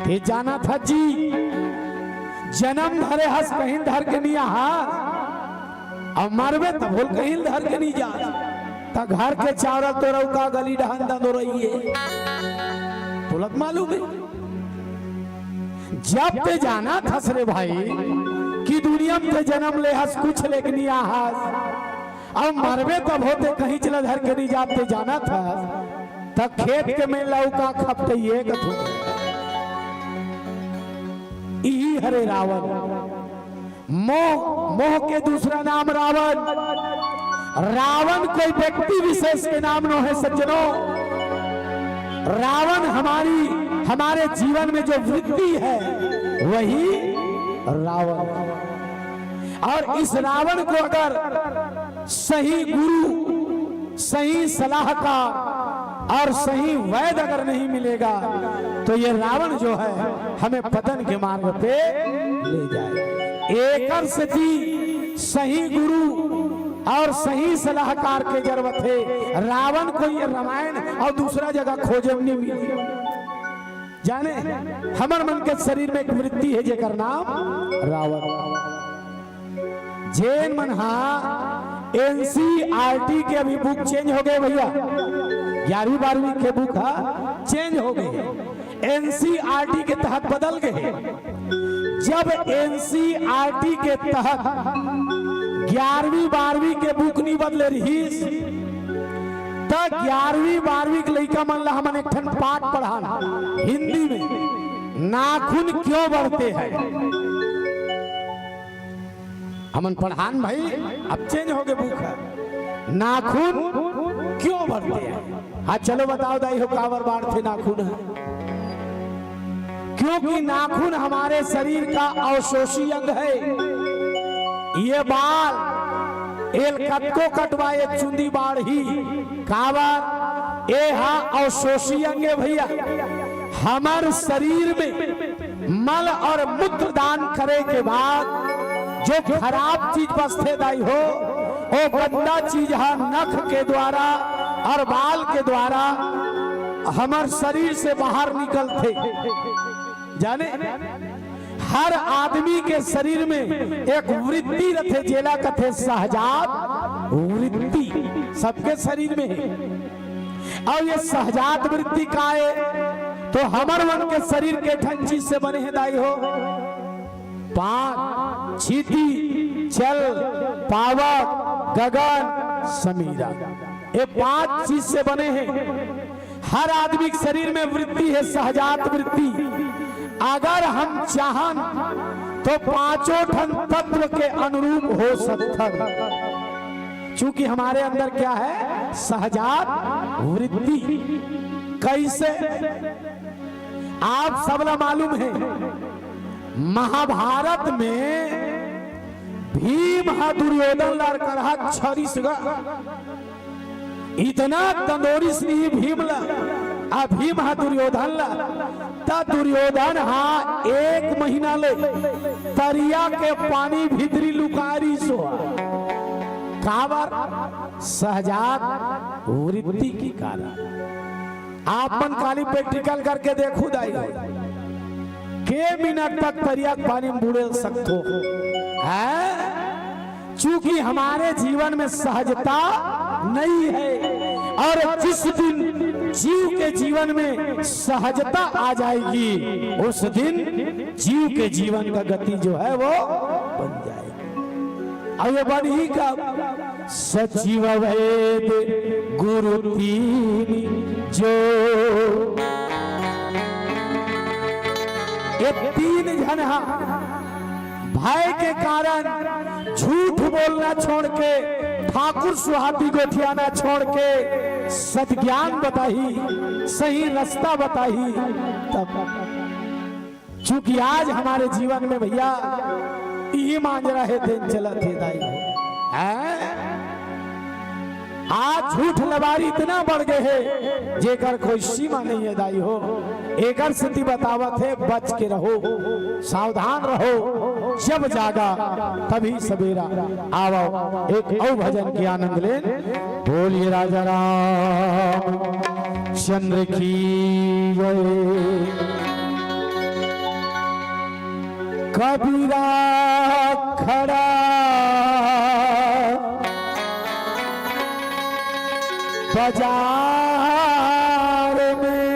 ते जानत हस जी, जन्म धरे हस कहीं धर के नहीं आहा, अउ मरबे तभो ल कहीं धर के नहीं जा। त घर के चावल तोर अउ का गली डहन दंदोरइए, तोला त मालूम है। जब ते जानत हस रे भाई कि दुनिया में ते जन्म ले हस, कुछ लेके नहीं आहस, अउ मरबे तभो ते कहीं चला धर के नहीं जात, ते जानत हस, त खेत के मेर ला अउ का खपटइए कथू। इही हरे रावण। मोह, मोह के दूसरा नाम रावण। रावण कोई व्यक्ति विशेष के नाम नो है सज्जनों। रावण हमारी, हमारे जीवन में जो वृत्ति है, वही रावण। और इस रावण को अगर सही गुरु, सही सलाहकार और सही वैद अगर नहीं मिलेगा, तो ये रावण जो है, हमें पतन के मार्ग पे ले जाए। एकर सेती सही गुरु और सही सलाहकार के जरूरत है। रावण को ये रामायण और दूसरा जगह खोजे में नहीं मिली। जाने, हमर मन के शरीर में एक वृत्ति है, जेकर नाम रावण। जेन मन हा एनसीईआरटी के अभी बुक चेंज हो गए भैया, ग्यारहवीं बारहवीं के बुक हा चेंज हो गए, एनसीईआरटी के तहत बदल गए। जब एनसीईआरटी के तहत ग्यारहवीं बारहवीं के बुक नी बदले रिहिस, त ग्यारहवीं बारहवीं के लइका मन ला हमन एक ठन पाठ पढ़ान हिंदी में, नाखून क्यों बढ़ते हैं। हमन पढ़ान भाई, अब चेंज होगे बुक ह, नाखून क्यों बढ़ते हैं। हाँ, चलो बताओ दाई हो, काबर बाढ़थे नाखून ह? क्योंकि नाखून हमारे शरीर का अवशोषी अंग है। ये बाल, एल कतको कटवा, ये चुंदी बाढ़ही। काबर? ए हा अवशोषी अंग है भैया। हमर शरीर में मल और मूत्र दान करे के बाद जो खराब चीज बचथे दाई हो, ओ गंदा चीज ह नख के द्वारा और बाल के द्वारा हमर शरीर से बाहर निकलथे। जाने, हर आदमी के शरीर में एक वृत्ति रथे, जेला कथे सहजात वृत्ति, सबके शरीर में हे। अउ ये सहजात वृत्ति का ए? तो हमर मन के शरीर के ठन चीज से बने हे दाई हो। पाँच, क्षिति, जल, पावक, गगन, समीरण, ये पांच चीज से बने हे। हर आदमी के शरीर में वृत्ति हे, सहजात वृत्ति। अगर हम चाहन तो पांचों ठन तत्व के अनुरूप हो सकथन। चूंकि हमारे अंदर क्या है? सहजात वृत्ति। कैसे? आप सबला मालूम हे, महाभारत में भीम ह दुर्योधन ला करहा छरिस गा। इतना तंदोरिस नहीं भीम ला, आ भीम ह दुर्योधन ला, त दुर्योधन हा एक महीना ले तरिया के पानी भीतरी लुकारिस हो। काबर? सहजात वृत्ति के कारण। आप मन काली practical करके देखू दाई हो, के मिनट तक तरिया के पानी में बूड़े सकथो, हैं? चूंकि हमारे जीवन में सहजता नहीं है, और जिस दिन जीव के जीवन में सहजता आ जाएगी, उस दिन जीव के जीवन का गति जो है वो बन जाएगी। अब ये बन ही का सचिव वेद गुरु तीन जो, ये तीन झन हा भय के कारण झूठ बोलना छोड़ के, ठाकुर सुहाती गोठियाना छोड़ के, सतज्ञान बताही, सही रास्ता बताही। तब चूंकि आज हमारे जीवन में भैया इही मांजरा हे, तेन चलत हे दाई हो। हैं? आज झूठ लबारी इतना बढ़ गए हे, जेकर कोई सीमा नहीं है दाई हो। एकर सेती बतावत हे, बच के रहो, सावधान रहो। जब जागा तभी सवेरा। आवो एक अउ भजन के आनंद लेन। बोलिए राजा राम चंद्र की जय। कबीरा खड़ा बाजार में,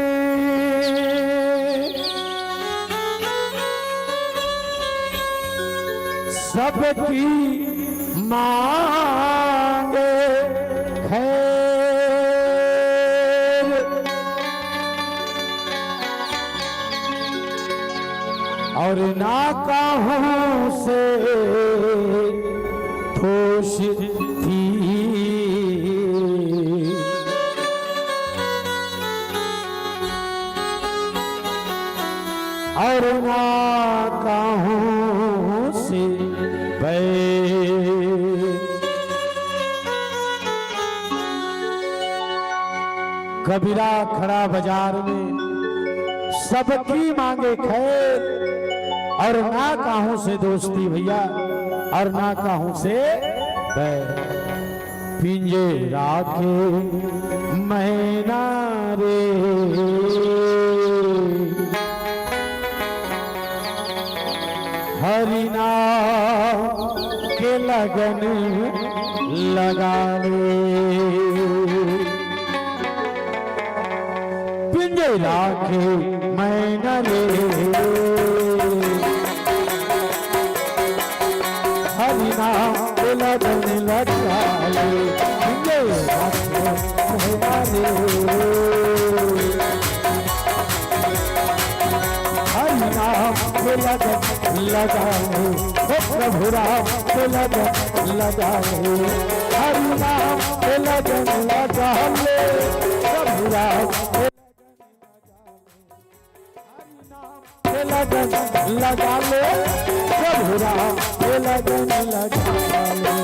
सबकी मांगे खैर, और ना कहूँ से पूछती, और ना कहूँ से बैर। कबीरा खड़ा बाजार में, सबकी मांगे खैर, और ना कहूँ से दोस्ती भैया, और ना कहूँ से बैर। पिंजरा के मैना रे, हरिना के लगन लगा ले। पिंजरा के मैना रे, हरिना के लगन हरि नाम के लगन लगा ले, ओ प्रभु राम के लगन लगा ले। हरि नाम के लगन लगा ले, प्रभु राम के लगन लगा ले, प्रभु राम के लगन लगा ले।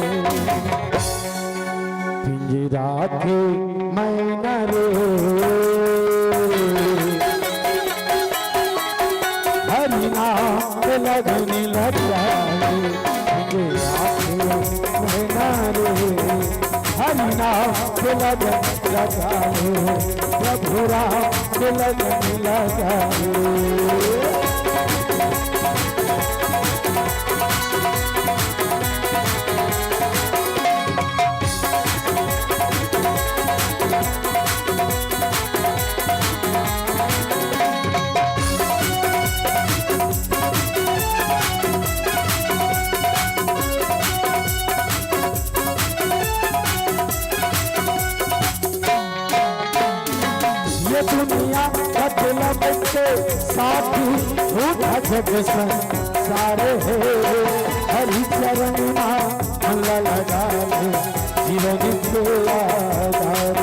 पिंजरा के मैना रे, हरि नाम के लगन लगा ले। पिंजरा के मैना रे, हरि नाम के लगन लगा ले, प्रभु राम के लगन लगा ले। ये दुनिया मतलब के साथी, झूठा जग संसार हे। हरि चरण मा मन लगा ले, जीवन के आधार।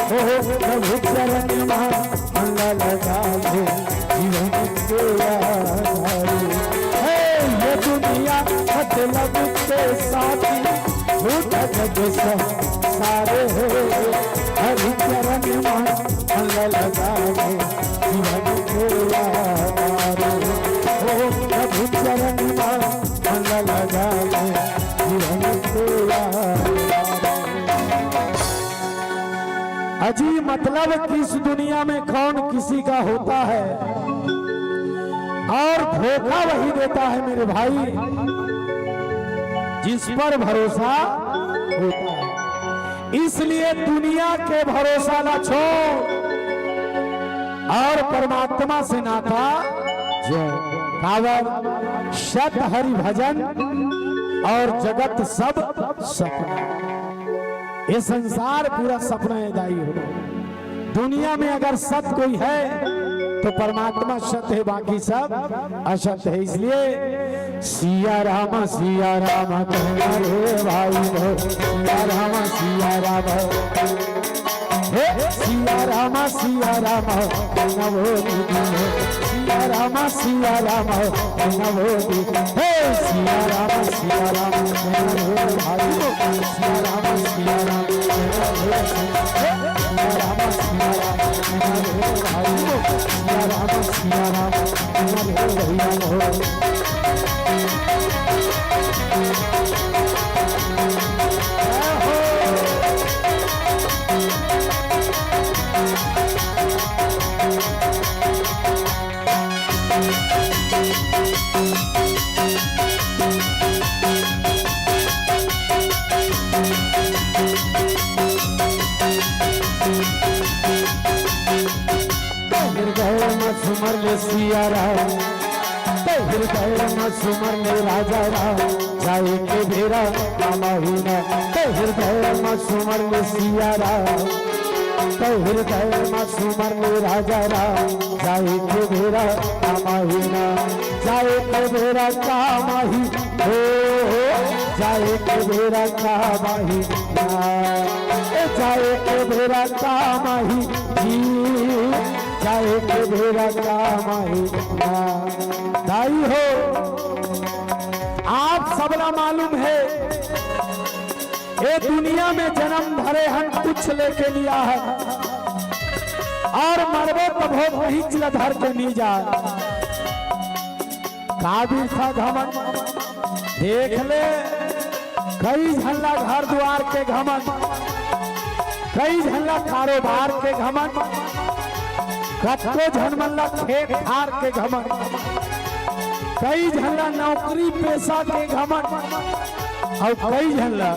ओ प्रभु चरण मा मन लगा ले, जीवन के आधार। हे ये दुनिया मतलब के साथी, झूठा जग संसार हे। हरि चरण मा मन लगा ले, जीवन के आधार। ओ प्रभु चरण मा मन लगा ले, जीवन के आधार। अजी, मतलब कि इस दुनिया में कौन किसी का होता है और धोखा वही देता है मेरे भाई, जिस पर भरोसा होता है। इसलिए दुनिया के भरोसा ला छोड़ और परमात्मा से नाता जोड़। काबर? सत हरि भजन और जगत सब सपना। ये संसार पूरा सपना है दाई हो। दुनिया में अगर सत कोई है तो परमात्मा सत है, बाकी सब असत है। इसलिए सिया राम सिया राम कहना रे भाई हो, सिया राम सिया राम। हे सिया राम सिया राम नवो दीदी हो, सिया राम सिया राम नवो दीदी। हे सिया राम सिया राम नवो भाई हो, सिया राम सिया राम नवो। हे सिया राम सिया राम नवो भाई हो, सिया राम सिया राम नवो भैया हो। हृदय में सुमर ले सिया राम, तो हृदय में सुमर ले राजा राम, जाए के बेरा काम आही ना। तो हृदय में सुमर ले सिया राम, तो हृदय में सुमर ले राजा राम, जाए के बेरा काम आही ना। जाए के बेरा काम आही, हो, हो, जाए के बेरा काम आही ना। ए, जाए के बेरा काम आही जी, जाए के बेरा काम आही ना। दाई हो, आप सबला मालूम है, ए दुनिया में जन्म धरे हन कुछ लेके नी आहन, और मरबो तभो कहींच ला धर के नी जाय। का बिरथा घमंड देख ले, कई झन ला घर दुआर के घमंड, कई झन ला कारोबार के घमंड, कतको झन मन ला खेत खार के घमंड, कई झन ला नौकरी पेशा के घमंड, अउ कई झन ला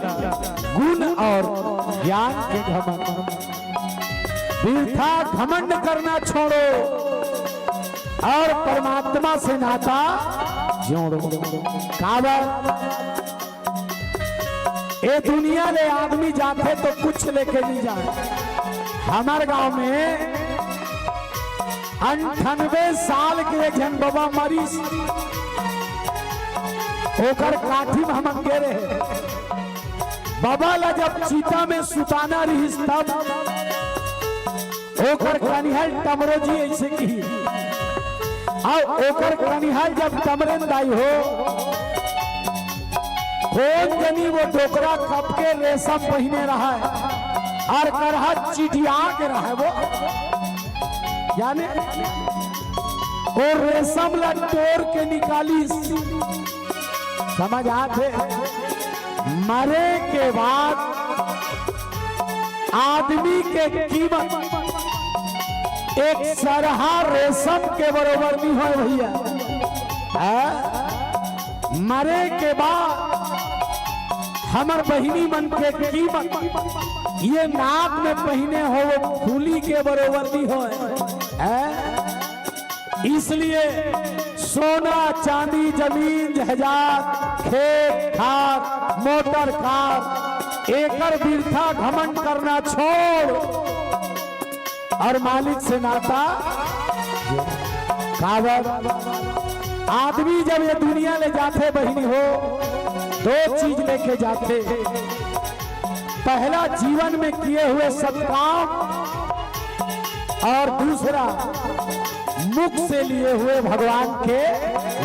गुण और ज्ञान के घमंड। बिरथा घमंड करना छोड़ो और परमात्मा से नाता जोड़ो। काबर? ए दुनिया ले आदमी जाथे तो कुछ लेके नहीं जाए। हमर गांव में अंठानबे साल के एक झन बबा मरिस, ओकर काठी में हमन गे रहे। बबा ला जब चिता में सुताना रहिस तब ओकर कनिहा ल टमरो जी अइसे किही। अउ ओकर कनिहा ल जब टमरे न दाई हो, कोन जनी वो डोकरा कब के रेशम पहिने रहय अउ करहा चिटिया के रहय वो, याने वो रेशम ला टोर के निकालिस। समझ आथे? मरे के बाद आदमी के कीमत एक सरहा रेशम के बरोबर नहीं होय भैया। हाँ? मरे के बाद हमर बहिनी मन के कीमत ये नाक में पहिने हो वो फूली के बरोबर नहीं होय। हाँ? इसलिए सोना, चांदी, जमीन, जायदाद, खेत, खार, मोटर कार, एकर बिरथा घमंड करना छोड़ अउ मालिक से नाता। काबर आदमी जब ये दुनिया ले जाथे बहिनी हो, दो चीज लेके जाथे। पहला जीवन में किए हुए सत्काम अउ दूसरा मुख से लिए हुए भगवान के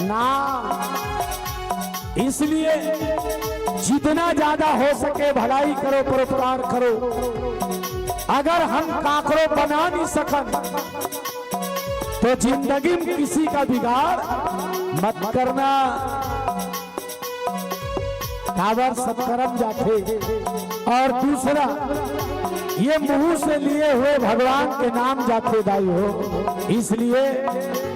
नाम। इसलिए जितना ज्यादा हो सके भलाई करो, परोपकार करो। अगर हम काकरो बना नहीं सकन तो जिंदगी में किसी का बिगाड़ मत करना। काबर सत्कर्म जाथे। अउ दूसरा ये मुंह से लिए हुए भगवान के नाम जाथे दाई हो। इसलिए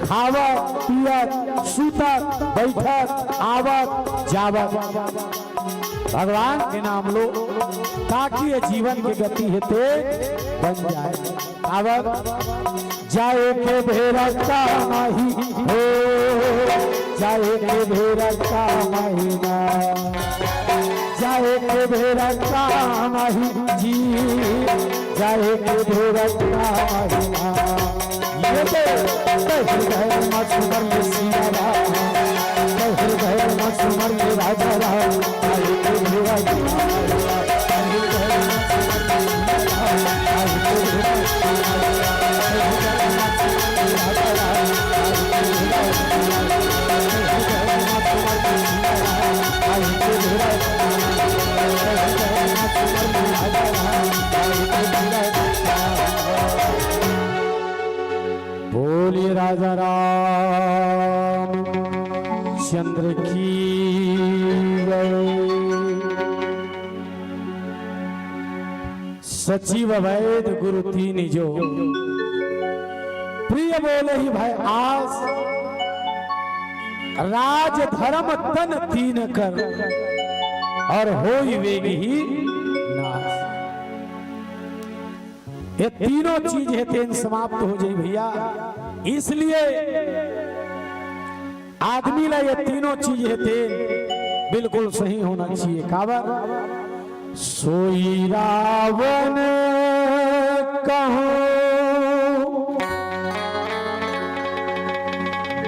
खावत पियत सुतत बइठत आवत जावत भगवान के नाम लो, ताकि ये जीवन के गति हे ते बन जाए। काबर जाए के बेरा का माही हो, जाए के बेरा का महीना, जाए के बेरा का माही जी, जाए के बेरा का महीना। ये तो हृदय में सुमर ले सिया राम, हृदय में सुमर ले राजा राम। बोलिए राजा राम चंद्र की जय। सचिव वैद गुरु तीन जो, प्रिय बोले ही भय आस, राज धर्म तन तीन कर, अउ होई वेग ही नाश। ये तीनों चीज हे तेन समाप्त हो जाई भैया। इसलिए आदमी ला ये तीनों चीज हे तेन बिल्कुल सही होना चाहिए। काबर सोई रावण कहूं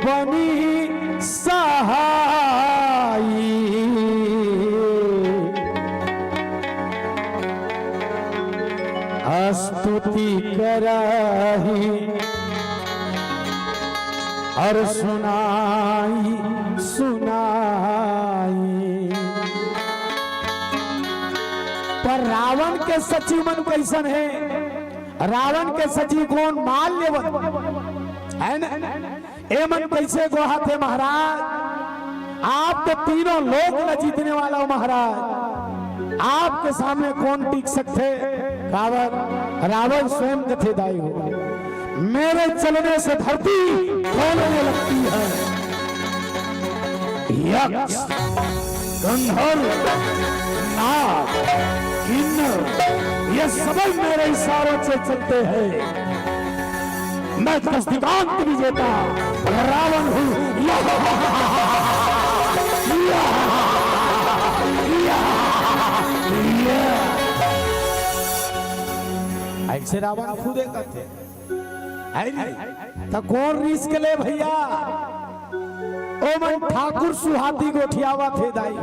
बनी सहाई, स्तुति करही अउ सुनाई सुनाई। पर रावण के सचिव मन कइसन हे? रावण के सचिव कोन? माल लेवत हे ना? ए मन कइसे गोहाथे महाराज? आप तो तीनों लोक ला जीतने वाला हो महाराज, आपके सामने कोन टिक सकथे? काबर रावण स्वयं कथे दाई हो, मेरे चलने से धरती खोलने लगती है। यक्ष, गंधर्व, नाग, किन्नर, ये सब मेरे इशारों से चलते हैं। मैं दशदिकांत विजेता रावण हूँ। या, या, या, अइसे रावण खुदे कथे, है नी? त कोन रिस्क ले भइया? ओमन ठाकुर सुहाती गोठियावत हे दाई,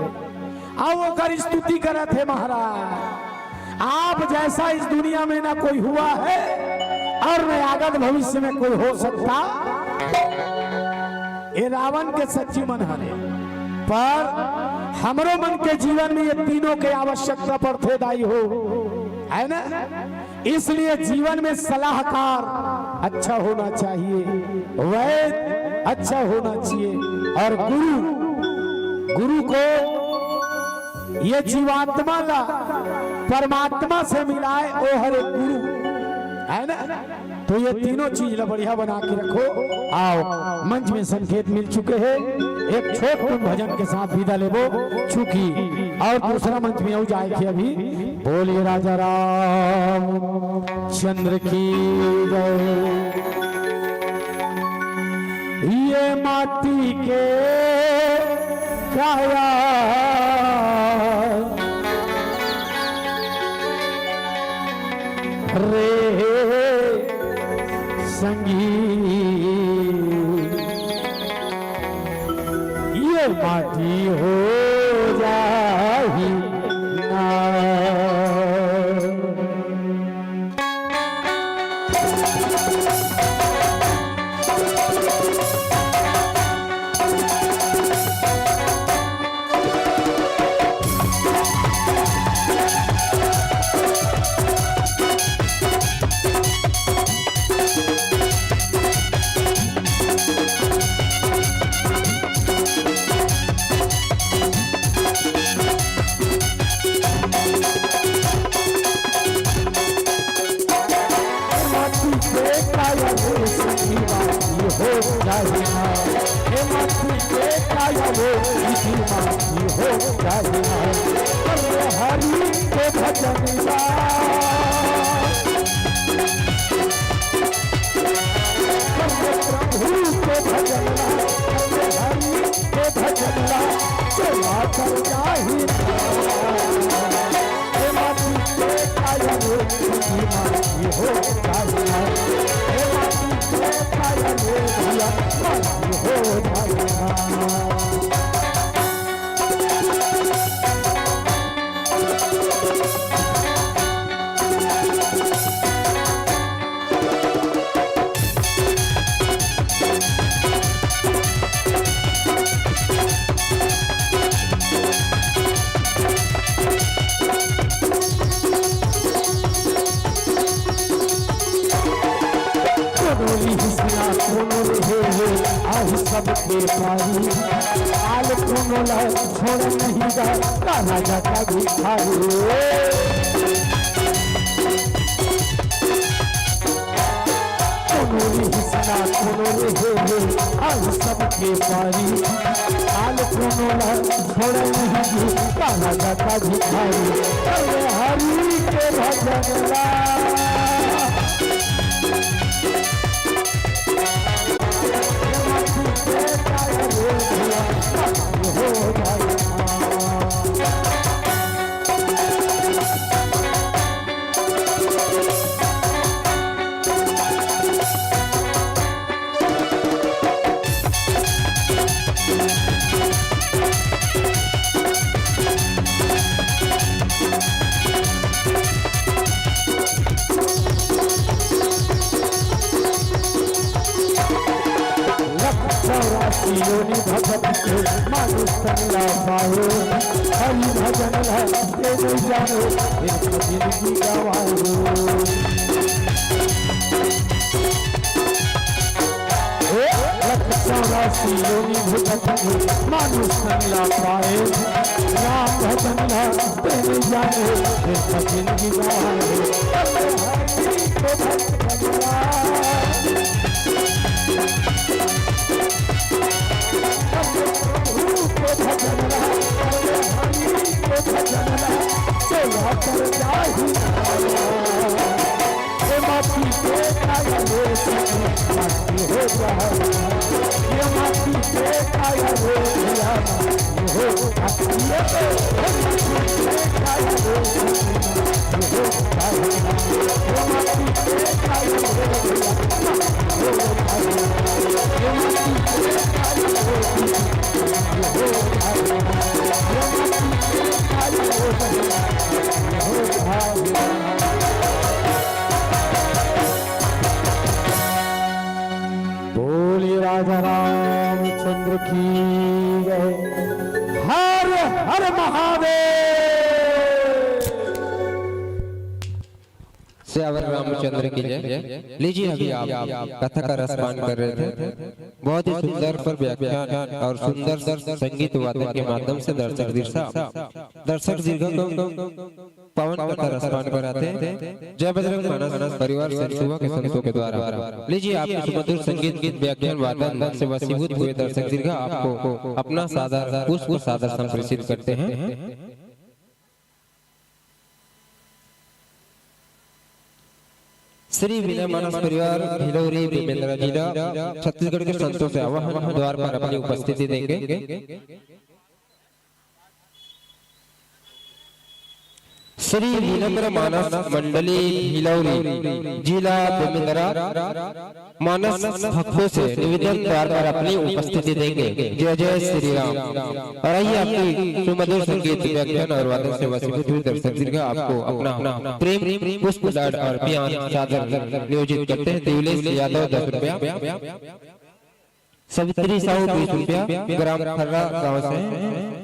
अउ ओकर स्तुति करत हे महाराज। आप जैसा इस दुनिया में ना कोई हुआ है और न आगत भविष्य में कोई हो सकता। ये रावण के सच्ची मन हरे, पर हमरो मन के जीवन में ये तीनों के आवश्यकता पड़थे दाई हो, है ना? इसलिए जीवन में सलाहकार अच्छा होना चाहिए, वैद अच्छा होना चाहिए, और गुरु, गुरु को ये जीवात्मा ला परमात्मा से मिलाए, ओ हरे गुरु, है ना? तो ये तीनों चीज ला बढ़िया बना के रखो। आओ, मंच में संकेत मिल चुके हैं, एक छोट कुन भजन के साथ विदा लेबो, चूंकि और दूसरा मंच में अउ जाए के अभी। बोलिए राजा राम चंद्र की जय। ये माटी के काया रे संगी, ये माटी हो जाही ना। माटी के काया रे संगी माटी हो जाही ना। हे माटी के काया रे संगी माटी हो जाही ना। अरे हरि के भजन गा। प्रभु के भजन ला, हरि के भजन ला, चला कर जाही। हे माटी के काया रे, माटी हो जाही। हे माटी के काया रे, भैया, माटी हो जाही। कोनो रिहिस ना कोनो रेहे हे, आही सबके पारी। काल कोनो ला छोड़ नहीं गा, का राजा का भिखारी। कोनो रिहिस ना कोनो रेहे हे, आही सबके पारी। काल कोनो ला छोड़े नहीं जी, कहा जाता भिखारी। अरे हरि के भजन ला। हो जाए। लख चौरासी योनि भगत के मानुष तन ला पाए, हरि भजन ला ते नहीं जाने, एक जिंदगी गवाए। ए, लख चौरासी योनि भगत के मानुष तन ला पाए, राम भजन ला ते नहीं जाने, एक जिंदगी गवाए। बोलिए राजा रामचंद्र की जय। हर हर महादेव। सियावर रामचंद्र की जय। लीजिए, अभी आप कथा का रसपान कर रहे थे, बहुत ही सुंदर पर व्याख्यान और सुंदर संगीत वादन के माध्यम से दर्शक दीर्घा, दर्शक दीर्घा को पावन कथा रसपान कराथे। जय बजरंग मानस परिवार सरसुआ के संतों के द्वारा। लीजिए, आपके सुमधुर संगीत, गीत, व्याख्यान, वादन से वशीभूत हुए दर्शक दीर्घा आपको अपना सादर पुष्प सादर संप्रेषित करते हैं। श्री विनय मानस परिवार भिलौरी बेमेंदरा जिला छत्तीसगढ़ के संतों से आवाहन द्वार पर अपनी उपस्थिति देंगे। श्री विनम्र मानस मंडली भिलौरी जिला बेमेंदरा मानस भक्तों से निवेदन द्वार पर अपनी उपस्थिति देंगे। जय जय श्री राम। और आइए, आपकी सुमधुर संगीत, व्याख्यान और वादन से वशीभूत हुए दर्शक दीर्घा आपको अपना प्रेम, पुष्प, लाड और प्यार सादर नियोजित करते हैं। दिवलेश यादव, दस रुपया। सावित्री साहू, बीस रुपया, ग्राम खर्रा गांव से।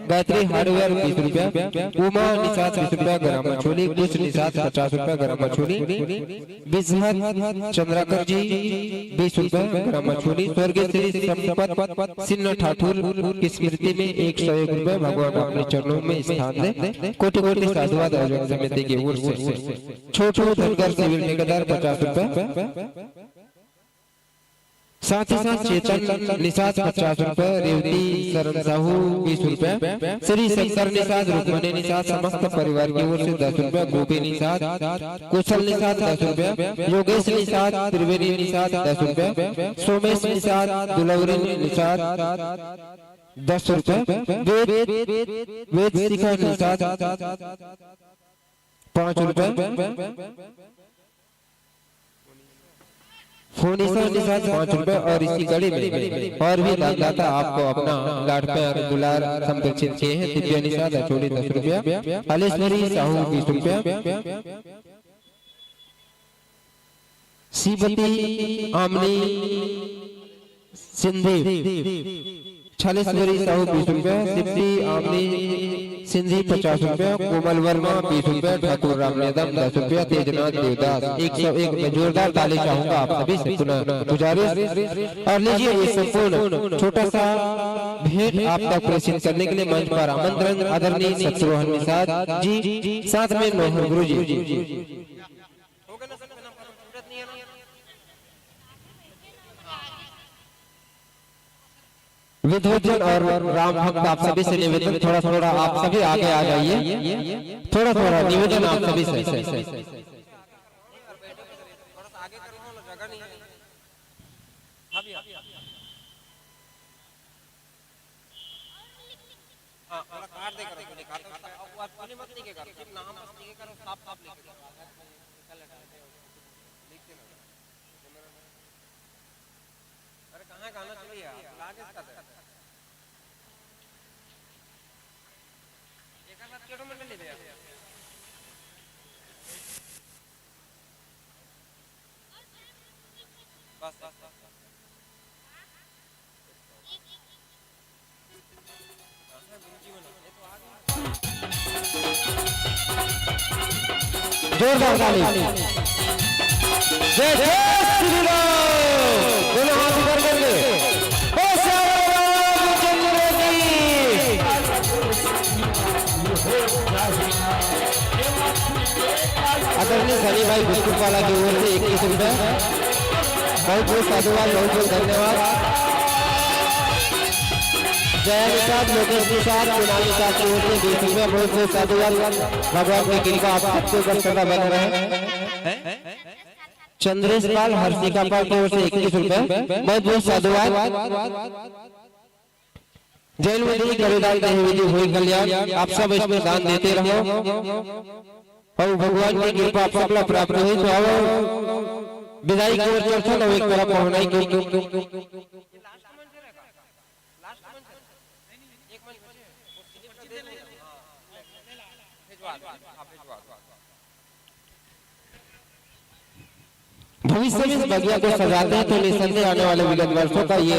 गायत्री हार्डवेयर, बीस रुपया। उमा निषाद, बीस रुपया, ग्राम मछोली। कुश निषाद, पचास रुपया, ग्राम मछोली। बिजहत चंद्राकर जी, बीस रुपया, ग्राम मछोली। स्वर्गीय श्री संपत सिन्हा ठाकुर की स्मृति में एक सौ एक रुपया। भगवान अपने चरणों में स्थान दे। कोटि कोटि साधुवाद आयोजक समिति की ओर से। छोटू धनगर सिविल ठेकेदार, पचास रुपया। साथ ही साथ चेतन निषाद, पचास रुपए, रेवती शरण साहू, बीस रुपए, श्री शंकर निषाद, रुक्मणी निषाद, समस्त परिवार की ओर से दस रुपए, गोपी निषाद, कुशल निषाद, दस रुपए, योगेश निषाद, त्रिवेणी निषाद, दस रुपए, सोमेश निषाद, दुलौरी निषाद, दस रुपए, वेद, वेद शिखा निषाद, पाँच रुपए, फोनिसा निषाद, पाँच रुपए। और इसी कड़ी में और भी दानदाता आपको अपना लाड़ प्यार दुलार संप्रेषित किए हैं। दिव्या निषाद, अछोड़ी, दस रुपया। हलेश्वरी साहू, बीस रुपया। सीबती आमनी सिंधी, छालेश्वरी साहू, बीस रुपया। सिप्पी आमनी सिंधी, पचास रुपया। कोमल वर्मा, बीस रुपया। ठाकुर राम नेदम, दस रुपया। तेजनाथ देवदास, एक सौ एक रुपया। जोरदार ताली चाहूंगा आप सभी से, पुनः गुजारिश। और लीजिए, ये संपूर्ण छोटा सा भेंट आप तक प्रेषित करने के लिए मंच पर आमंत्रण आदरणीय शत्रुघ्न निषाद जी, साथ में नोहर गुरु जी। विद्वजन और राम भक्त, आप सभी से निवेदन, थोड़ा थोड़ा आप सभी आगे आ जाइए, थोड़ा थोड़ा निवेदन आप सभी से। हाँ, ओला काट दे करो, निकाल दो। अब वो आप सुने मत, लिखे करो, सिर्फ नाम बस लिखे करो, साफ साफ लिखे करो। लिख के ना। अरे कहाँ गाना चलिए यार, लाग इसका दे। एक साथ केटो मंडल ले दे यार। बस, बस, बस, बस। जोरदार ताली। जय जय श्री राम। दोनों हाथ ऊपर करके। ओ श्याम रामचंद्र की। आदरणीय सनी भाई बिस्कुट वाला की ओर से इक्कीस रुपए। बहुत बहुत साधुवाद, बहुत बहुत धन्यवाद। जया निषाद, लोकेश निषाद, कुणाल निषाद की ओर से बीस रुपए। बहुत बहुत साधुवाद। भगवान की कृपा आप सबके ऊपर सदा बनी रहे। चंद्रेश पाल, हर्षिका पाल की ओर से इक्कीस रुपए। बहुत बहुत साधुवाद। जय विधि, करो दान, देह विधि होई कल्याण। आप सब इसमें दान देते रहो और भगवान की कृपा आप सबला प्राप्त होई। तो आओ, विदाई की ओर चलथन और एक तरफ पहुनाई की। भविष्य में इस बगिया को सजाते हैं तो निसंदेह आने वाले विगत वर्षों का ये